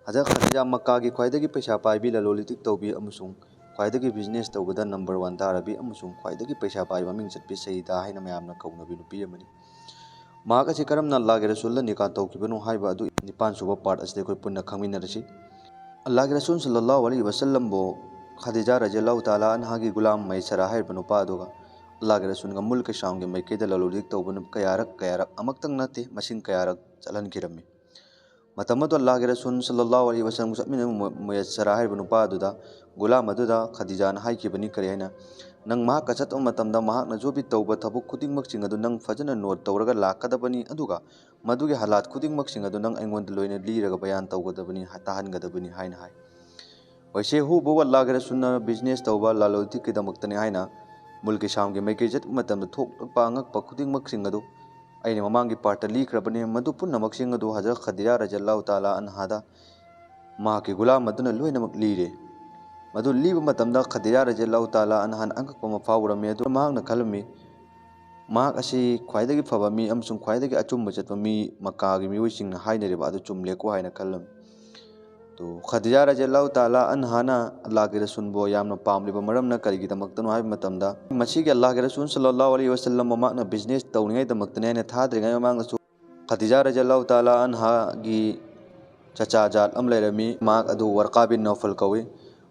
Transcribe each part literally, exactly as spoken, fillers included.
ꯍꯖꯔꯠ ꯈꯗꯤꯖꯥ ꯃꯛꯀꯥꯒꯤ ꯈ꯭ꯋꯥꯏꯗꯒꯤ ꯄꯩꯁꯥ ꯄꯥꯏꯕꯤ, ꯂꯂꯣꯟ ꯏꯇꯤꯛ ꯇꯧꯕꯤ ꯑꯃꯁꯨꯡ ꯈ꯭ꯋꯥꯏꯗꯒꯤ business ꯇꯧꯕꯗ number one ꯇꯥꯔꯕꯤ ꯑꯃꯁꯨꯡ ꯈ꯭ꯋꯥꯏꯗꯒꯤ ꯄꯩꯁꯥ ꯄꯥꯏꯕ ꯃꯃꯤꯡ ꯆꯠꯄꯤ ꯁꯌꯤꯗꯥ ꯍꯥꯏꯅ ꯃꯌꯥꯝꯅ ꯀꯧꯅꯕꯤ ꯅꯨꯄꯤ ꯑꯃꯅꯤ꯫ ꯃꯍꯥꯛ ꯑꯁꯤ ꯀꯔꯝꯅ ꯑꯜꯂꯥꯍꯒꯤ ꯔꯁꯨꯜꯗ ꯅꯤꯀꯥ ꯇꯧꯈꯤꯕꯅꯣ ꯍꯥꯏꯕ ꯑꯗꯨ ꯅꯤꯄꯥꯟ ꯁꯨꯕ part ꯑꯁꯤꯗ ꯑꯩꯈꯣꯏ ꯄꯨꯟꯅ ꯈꯪꯃꯤꯟꯅꯔꯁꯤ꯫ ꯑꯜꯂꯥꯍꯒꯤ ꯔꯁꯨꯜ ꯁꯜꯂꯜꯂꯥꯍꯨ ꯑꯂꯩꯍꯤ ꯋꯁꯜꯂꯝꯕꯨ ꯈꯗꯤꯖꯥ ꯔꯖꯤꯌꯜꯂꯥꯍꯨ ꯇꯥꯂꯥ ꯑꯟꯍꯥꯒꯤ ꯒꯨꯂꯥꯝ ꯃꯩꯁꯔꯥ ꯍꯥꯏꯔꯤꯕ ꯅꯨꯄꯥ ꯑꯗꯨꯒ ꯑꯜꯂꯥꯍꯒꯤ ꯔꯁꯨꯜꯒ ꯃꯨꯜꯀ ꯁꯥꯝꯒꯤ ꯃꯥꯏꯀꯩꯗ ꯂꯂꯣꯟ ꯏꯇꯤꯛ ꯇꯧꯕꯅ ꯀꯌꯥꯔꯛ ꯀꯌꯥꯔꯛ, ꯑꯃꯛꯇꯪ ꯅꯠꯇꯦ, ꯃꯁꯤꯡ ꯀꯌꯥꯔꯛ ꯆꯠꯍꯟꯈꯤꯔꯝꯃꯤ꯫ ꯃꯇꯝ ꯑꯗꯨ ꯑꯜꯂꯥꯍꯒꯤ ꯔꯁꯨꯜ ꯁꯜꯂꯜꯂꯥꯍꯨ ꯑꯂꯩꯍꯤ ꯋꯁꯜꯂꯝꯒ ꯆꯠꯃꯤꯟꯅꯕ ꯃꯨ-, ꯃꯨꯌꯁꯔꯥ ꯍꯥꯏꯔꯤꯕ ꯅꯨꯄꯥ ꯑꯗꯨꯗ, ꯒꯨꯂꯥꯝ ꯑꯗꯨꯗ ꯈꯗꯤꯖꯥꯅ ꯍꯥꯏꯈꯤꯕꯅꯤ꯫ ꯀꯔꯤ ꯍꯥꯏꯅ? "ꯅꯪ ꯃꯍꯥꯛꯀ ꯆꯠꯄ ꯃꯇꯝꯗ ꯃꯍꯥꯛꯅ ꯖꯣꯕꯤ ꯇꯧꯕ ꯊꯕꯛ ꯈꯨꯗꯤꯡꯃꯛꯁꯤꯡ ꯑꯗꯨ ꯅꯪ ꯐꯖꯅ note ꯇꯧꯔꯒ ꯂꯥꯛꯀꯗꯕꯅꯤ, ꯑꯗꯨꯒ ꯃꯗꯨꯒꯤ ꯍꯥꯂꯥꯠ ꯈꯨꯗꯤꯡꯃꯛꯁꯤꯡ ꯑꯗꯨ ꯅꯪ ꯑꯩꯉꯣꯟꯗ ꯂꯣꯏꯅ ꯂꯤꯔꯒ ꯕꯌꯥꯟ ꯇꯧꯒꯗꯕꯅꯤ, ꯍꯥ-, ꯇꯥꯍꯟꯒꯗꯕꯅꯤ" ꯍꯥꯏꯅ ꯍꯥꯏ꯫ ꯍꯣꯏꯁꯦ, ꯍꯨꯕꯨ ꯑꯜꯂꯥꯍꯒꯤ ꯔꯁꯨꯜꯅ business ꯇꯧꯕ, ꯂꯂꯣꯟ ꯏꯇꯤꯛꯀꯤꯗꯃꯛꯇꯅꯤ ꯍꯥꯏꯅ ꯃꯨꯜꯀꯤ ꯁꯥꯝꯒꯤ ꯃꯥꯏꯀꯩ ꯆꯠꯄ ꯃꯇꯝꯗ ꯊꯣꯛꯂꯛꯄ ꯑꯉꯛꯄ ꯈꯨꯗꯤꯡꯃꯛꯁꯤꯡ ꯑꯗꯨ ꯑꯩꯅ ꯃꯃꯥꯡꯒꯤ part ꯂꯤꯈ꯭ꯔꯕꯅꯤ꯫ ꯃꯗꯨ ꯄꯨꯝꯅꯃꯛꯁꯤꯡ ꯑꯗꯨ ꯍꯖꯔꯠ ꯈꯗꯤꯖꯥ ꯔꯖꯤꯌꯜꯂꯥꯍꯨ ꯇꯥꯂꯥ ꯑꯟꯍꯥꯗ ꯃꯍꯥꯛꯀꯤ ꯒꯨꯂꯥꯝ ꯑꯗꯨꯅ ꯂꯣꯏꯅꯃꯛ ꯂꯤꯔꯦ꯫ ꯃꯗꯨ ꯂꯤꯕ ꯃꯇꯝꯗ ꯈꯗꯤꯖꯥ ꯔꯖꯤꯌꯜꯂꯥꯍꯨ ꯇꯥꯂꯥ ꯑꯟꯍꯥꯅ ꯑꯉꯛꯄ ꯑꯃ ꯐꯥꯎꯔꯝꯃꯤ꯫ ꯑꯗꯨ ꯃꯍꯥꯛꯅ ꯈꯜꯂꯝꯃꯤ, "ꯃꯍꯥꯛ ꯑꯁꯤ ꯈ꯭ꯋꯥꯏꯗꯒꯤ ꯐꯕ ꯃꯤ ꯑꯃꯁꯨꯡ ꯈ꯭ꯋꯥꯏꯗꯒꯤ ꯑꯆꯨꯝꯕ ꯆꯠꯄ ꯃꯤ ꯃꯛꯀꯥꯒꯤ ꯃꯤꯑꯣꯏꯁꯤꯡꯅ ꯍꯥꯏꯅꯔꯤꯕ ꯑꯗꯨ ꯆꯨꯝꯂꯦꯀꯣ" ꯍꯥꯏꯅ ꯈꯜꯂꯝꯃꯤ꯫ ꯑꯗꯨ ꯈꯗꯤꯖꯥ ꯔꯖꯤꯌꯜꯂꯥꯍꯨ ꯇꯥꯂꯥ ꯑꯟꯍꯥꯅ ꯑꯜꯂꯥꯍꯒꯤ ꯔꯁꯨꯜꯕꯨ ꯌꯥꯝꯅ ꯄꯥꯝꯂꯤꯕ ꯃꯔꯝꯅ ꯀꯔꯤꯒꯤꯗꯃꯛꯇꯅꯣ ꯍꯥꯏꯕ ꯃꯇꯝꯗ, ꯃꯁꯤꯒꯤ ꯑꯜꯂꯥꯍꯒꯤ ꯔꯁꯨꯜ ꯁꯜꯂꯜꯂꯥꯍꯨ ꯑꯂꯩꯍꯤ ꯋꯁꯜꯂꯝ ꯃꯍꯥꯛꯅ business ꯇꯧꯔꯤꯉꯩꯗꯃꯛꯇꯅꯤ ꯍꯥꯏꯅ ꯊꯥꯗ꯭ꯔꯤꯉꯩ ꯃꯃꯥꯡꯗꯁꯨ ꯈꯗꯤꯖꯥ ꯔꯖꯤꯌꯜꯂꯥꯍꯨ ꯇꯥꯂꯥ ꯑꯟꯍꯥꯒꯤ ꯆꯆꯥ ꯖꯥꯠ ꯑꯃ ꯂꯩꯔꯝꯃꯤ꯫ ꯃꯍꯥꯛ ꯑꯗꯨ ꯋꯔꯀꯥ ꯕꯤꯟ ꯅꯧꯐꯜ ꯀꯧꯏ꯫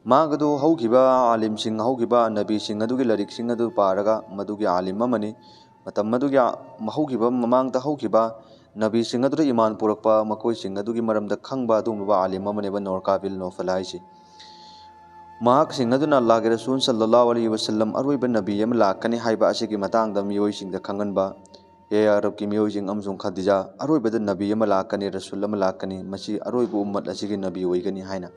ꯃꯍꯥꯛ ꯑꯗꯨ ꯍꯧꯈꯤꯕ ꯑꯥꯂꯤꯝꯁꯤꯡ, ꯍꯧꯈꯤꯕ ꯅꯕꯤꯁꯤꯡ ꯑꯗꯨꯒꯤ ꯂꯥꯏꯔꯤꯛꯁꯤꯡ ꯑꯗꯨ ꯄꯥꯔꯒ ꯃꯗꯨꯒꯤ ꯑꯥꯂꯤꯝ ꯑꯃꯅꯤ꯫ ꯃꯇꯝ ꯑꯗꯨꯒꯤ ꯑ-, ꯍꯧꯈꯤꯕ ꯃꯃꯥꯡꯗ ꯍꯧꯈꯤꯕ ꯅꯕꯤꯁꯤꯡ ꯑꯗꯨꯗ ꯏꯃꯥꯟ ꯄꯨꯔꯛꯄ, ꯃꯈꯣꯏꯁꯤꯡ ꯑꯗꯨꯒꯤ ꯃꯔꯝꯗ ꯈꯪꯕ ꯑꯗꯨꯒꯨꯝꯂꯕ ꯑꯥꯂꯤꯝ ꯑꯃꯅꯦꯕ ꯋꯔꯀꯥ ꯕꯤꯟ ꯅꯧꯐꯜ ꯍꯥꯏꯁꯤ꯫ ꯃꯍꯥꯛꯁꯤꯡ ꯑꯗꯨꯅ ꯑꯜꯂꯥꯍꯒꯤ ꯔꯁꯨꯜ ꯁꯜꯂꯜꯂꯥꯍꯨ ꯑꯂꯩꯍꯤ ꯋꯁꯜꯂꯝ ꯑꯔꯣꯏꯕ ꯅꯕꯤ ꯑꯃ ꯂꯥꯛꯀꯅꯤ ꯍꯥꯏꯕ ꯑꯁꯤꯒꯤ ꯃꯇꯥꯡꯗ ꯃꯤꯑꯣꯏꯁꯤꯡꯗ ꯈꯪꯍꯟꯕ꯫ ꯍꯦ ꯑꯔꯕꯀꯤ ꯃꯤꯑꯣꯏꯁꯤꯡ ꯑꯃꯁꯨꯡ ꯈꯗꯤꯖꯥ, ꯑꯔꯣꯏꯕꯗ ꯅꯕꯤ ꯑꯃ ꯂꯥꯛꯀꯅꯤ, ꯔꯁꯨꯜ ꯑꯃ ꯂꯥꯛꯀꯅꯤ, ꯃꯁꯤ ꯑꯔꯣꯏꯕ ꯎꯝꯃꯠ ꯑꯁꯤꯒꯤ ꯅꯕꯤ ꯑꯣꯏꯒꯅꯤ ꯍꯥꯏꯅ꯫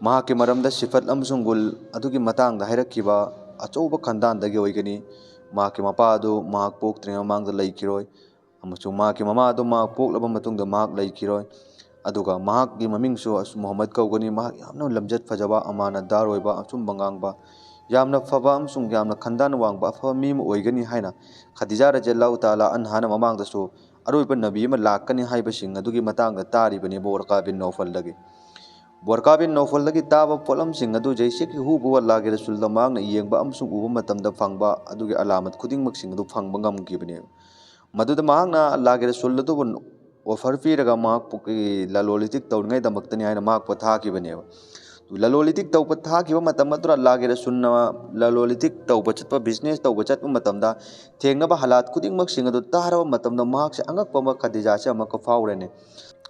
ꯃꯍꯥꯛꯀꯤ ꯃꯔꯝꯗ ꯁꯤꯐꯠ ꯑꯃꯁꯨꯡ ꯒꯨꯜ ꯑꯗꯨꯒꯤ ꯃꯇꯥꯡꯗ ꯍꯥꯏꯔꯛꯈꯤꯕ ꯑꯆꯧꯕ ꯈꯟꯗꯥꯟꯗꯒꯤ ꯑꯣꯏꯒꯅꯤ꯫ ꯃꯍꯥꯛꯀꯤ ꯃꯄꯥ ꯑꯗꯨ ꯃꯍꯥꯛ ꯄꯣꯛꯇ꯭ꯔꯤꯉꯩ ꯃꯃꯥꯡꯗ ꯂꯩꯈꯤꯔꯣꯏ, ꯑꯃꯁꯨꯡ ꯃꯍꯥꯛꯀꯤ ꯃꯃꯥ ꯑꯗꯨ ꯃꯍꯥꯛ ꯄꯣꯛꯂꯕ ꯃꯇꯨꯡꯗ ꯃꯍꯥꯛ ꯂꯩꯈꯤꯔꯣꯏ꯫ ꯑꯗꯨꯒ ꯃꯍꯥꯛꯀꯤ ꯃꯃꯤꯡꯁꯨ ꯑꯁ-, ꯃꯨꯍꯝꯃꯗ ꯀꯧꯒꯅꯤ꯫ ꯃꯍꯥꯛ ꯌꯥꯝꯅ ꯂꯝꯆꯠ ꯐꯖꯕ, ꯑꯃꯥꯅꯠꯗꯥꯔ ꯑꯣꯏꯕ, ꯑꯆꯨꯝꯕ ꯉꯥꯡꯕ, ꯌꯥꯝꯅ ꯐꯕ ꯑꯃꯁꯨꯡ ꯌꯥꯝꯅ ꯈꯟꯗꯥꯟ ꯋꯥꯡꯕ ꯑꯐꯕ ꯃꯤ ꯑꯃ ꯑꯣꯏꯒꯅꯤ ꯍꯥꯏꯅ ꯈꯗꯤꯖꯥ ꯔꯖꯤꯌꯜꯂꯥꯍꯨ ꯇꯥꯂꯥ ꯑꯟꯍꯥꯅ ꯃꯃꯥꯡꯗꯁꯨ ꯑꯔꯣꯏꯕ ꯅꯕꯤ ꯑꯃ ꯂꯥꯛꯀꯅꯤ ꯍꯥꯏꯕꯁꯤꯡ ꯑꯗꯨꯒꯤ ꯃꯇꯥꯡꯗ ꯇꯥꯔꯤꯕꯅꯦꯕ ꯋꯔꯀꯥ ꯕꯤꯟ ꯅꯧꯐꯜꯗꯒꯤ꯫ ꯋꯔꯀꯥ ꯕꯤꯟ ꯅꯧꯐꯜꯗꯒꯤ ꯇꯥꯕ ꯄꯣꯠꯂꯝꯁꯤꯡ ꯑꯗꯨ ꯖꯩꯁꯦ ꯀꯤ ꯍꯨꯕꯍꯨ ꯑꯜꯂꯥꯍꯒꯤ ꯔꯁꯨꯜꯗ ꯃꯍꯥꯛꯅ ꯌꯦꯡꯕ ꯑꯃꯁꯨꯡ ꯎꯕ ꯃꯇꯝꯗ ꯐꯪꯕ ꯑꯗꯨꯒꯤ ꯑꯂꯥꯃꯠ ꯈꯨꯗꯤꯡꯃꯛꯁꯤꯡ ꯑꯗꯨ ꯐꯪꯕ ꯉꯝꯈꯤꯕꯅꯦꯕ꯫ ꯃꯗꯨꯗ ꯃꯍꯥꯛꯅ ꯑꯜꯂꯥꯍꯒꯤ ꯔꯁꯨꯜ ꯑꯗꯨꯕꯨ ꯑꯣꯐꯔ ꯄꯤꯔꯒ ꯃꯍꯥꯛꯄꯨ ꯂꯂꯣꯟ ꯏꯇꯤꯛ ꯇꯧꯔꯤꯉꯩꯗꯃꯛꯇꯅꯤ ꯍꯥꯏꯅ ꯃꯍꯥꯛꯄꯨ ꯊꯥꯈꯤꯕꯅꯦꯕ꯫ ꯂꯂꯣꯟ ꯏꯇꯤꯛ ꯇꯧꯕ ꯊꯥꯈꯤꯕ ꯃꯇꯝ ꯑꯗꯨꯗ ꯑꯜꯂꯥꯍꯒꯤ ꯔꯁꯨꯜꯅ ꯂꯂꯣꯟ ꯏꯇꯤꯛ ꯇꯧꯕ ꯆꯠꯄ, ꯕꯤꯖꯤꯅꯦꯁ ꯇꯧꯕ ꯆꯠꯄ ꯃꯇꯝꯗ ꯊꯦꯡꯅꯕ ꯍꯥꯂꯥꯠ ꯈꯨꯗꯤꯡꯃꯛꯁꯤꯡ ꯑꯗꯨ ꯇꯥꯔꯕ ꯃꯇꯝꯗ ꯃꯍꯥꯛꯁꯦ ꯑꯉꯛꯄ ꯑꯃ ꯈꯗꯤꯖꯥꯁꯦ ꯑꯃꯨꯛꯀ ꯐꯥꯎꯔꯦꯅꯦ꯫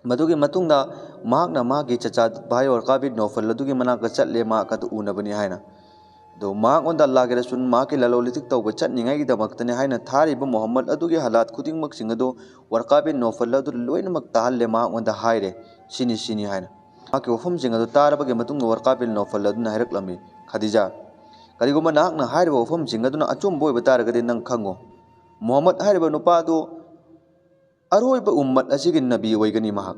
ꯃꯗꯨꯒꯤ ꯃꯇꯨꯡꯗ ꯃꯍꯥꯛꯅ ꯃꯥꯒꯤ ꯆꯆꯥ ꯚꯥꯏ ꯋꯔꯀꯥ ꯕꯤꯟ ꯅꯧꯐꯜ ꯑꯗꯨꯒꯤ ꯃꯅꯥꯛꯇ ꯆꯠꯂꯦ, ꯃꯍꯥꯛ ꯑꯗꯨ ꯎꯅꯕꯅꯤ ꯍꯥꯏꯅ꯫ ꯑꯗꯣ ꯃꯍꯥꯛꯉꯣꯟꯗ ꯑꯜꯂꯥꯍꯒꯤ ꯔꯁꯨꯜ ꯃꯍꯥꯛꯀꯤ ꯂꯂꯣꯟ ꯏꯇꯤꯛ ꯇꯧꯕ ꯆꯠꯅꯤꯡꯉꯥꯏꯒꯤꯗꯃꯛꯇꯅꯤ ꯍꯥꯏꯅ ꯊꯥꯔꯤꯕ ꯃꯨꯍꯝꯃꯗ ꯑꯗꯨꯒꯤ ꯍꯥꯂꯥꯠ ꯈꯨꯗꯤꯡꯃꯛꯁꯤꯡ ꯑꯗꯨ ꯋꯔꯀꯥ ꯕꯤꯟ ꯅꯧꯐꯜ ꯑꯗꯨ ꯂꯣꯏꯅꯃꯛ ꯇꯥꯍꯜꯂꯦ, ꯃꯍꯥꯛꯉꯣꯟꯗ ꯍꯥꯏꯔꯦ, ꯁꯤꯅꯤ ꯁꯤꯅꯤ ꯍꯥꯏꯅ꯫ ꯃꯍꯥꯛꯀꯤ ꯋꯥꯐꯝꯁꯤꯡ ꯑꯗꯨ ꯇꯥꯔꯕꯒꯤ ꯃꯇꯨꯡꯗ ꯋꯔꯀꯥ ꯕꯤꯟ ꯅꯧꯐꯜ ꯑꯗꯨꯅ ꯍꯥꯏꯔꯛꯂꯝꯃꯤ, ꯈꯗꯤꯖꯥ, ꯀꯔꯤꯒꯨꯝꯕ ꯅꯍꯥꯛꯅ ꯍꯥꯏꯔꯤꯕ ꯋꯥꯐꯝꯁꯤꯡ ꯑꯗꯨꯅ ꯑꯆꯨꯝꯕ ꯑꯣꯏꯕ ꯇꯥꯔꯒꯗꯤ ꯅꯪ ꯈꯪꯉꯨ, ꯃꯨꯍꯝꯃꯗ ꯍꯥꯏꯔꯤꯕ ꯅꯨꯄꯥ ꯑꯗꯨ ꯑꯔꯣꯏꯕ ꯎꯝꯃꯠ ꯑꯁꯤꯒꯤ ꯅꯕꯤ ꯑꯣꯏꯒꯅꯤ ꯃꯍꯥꯛ꯫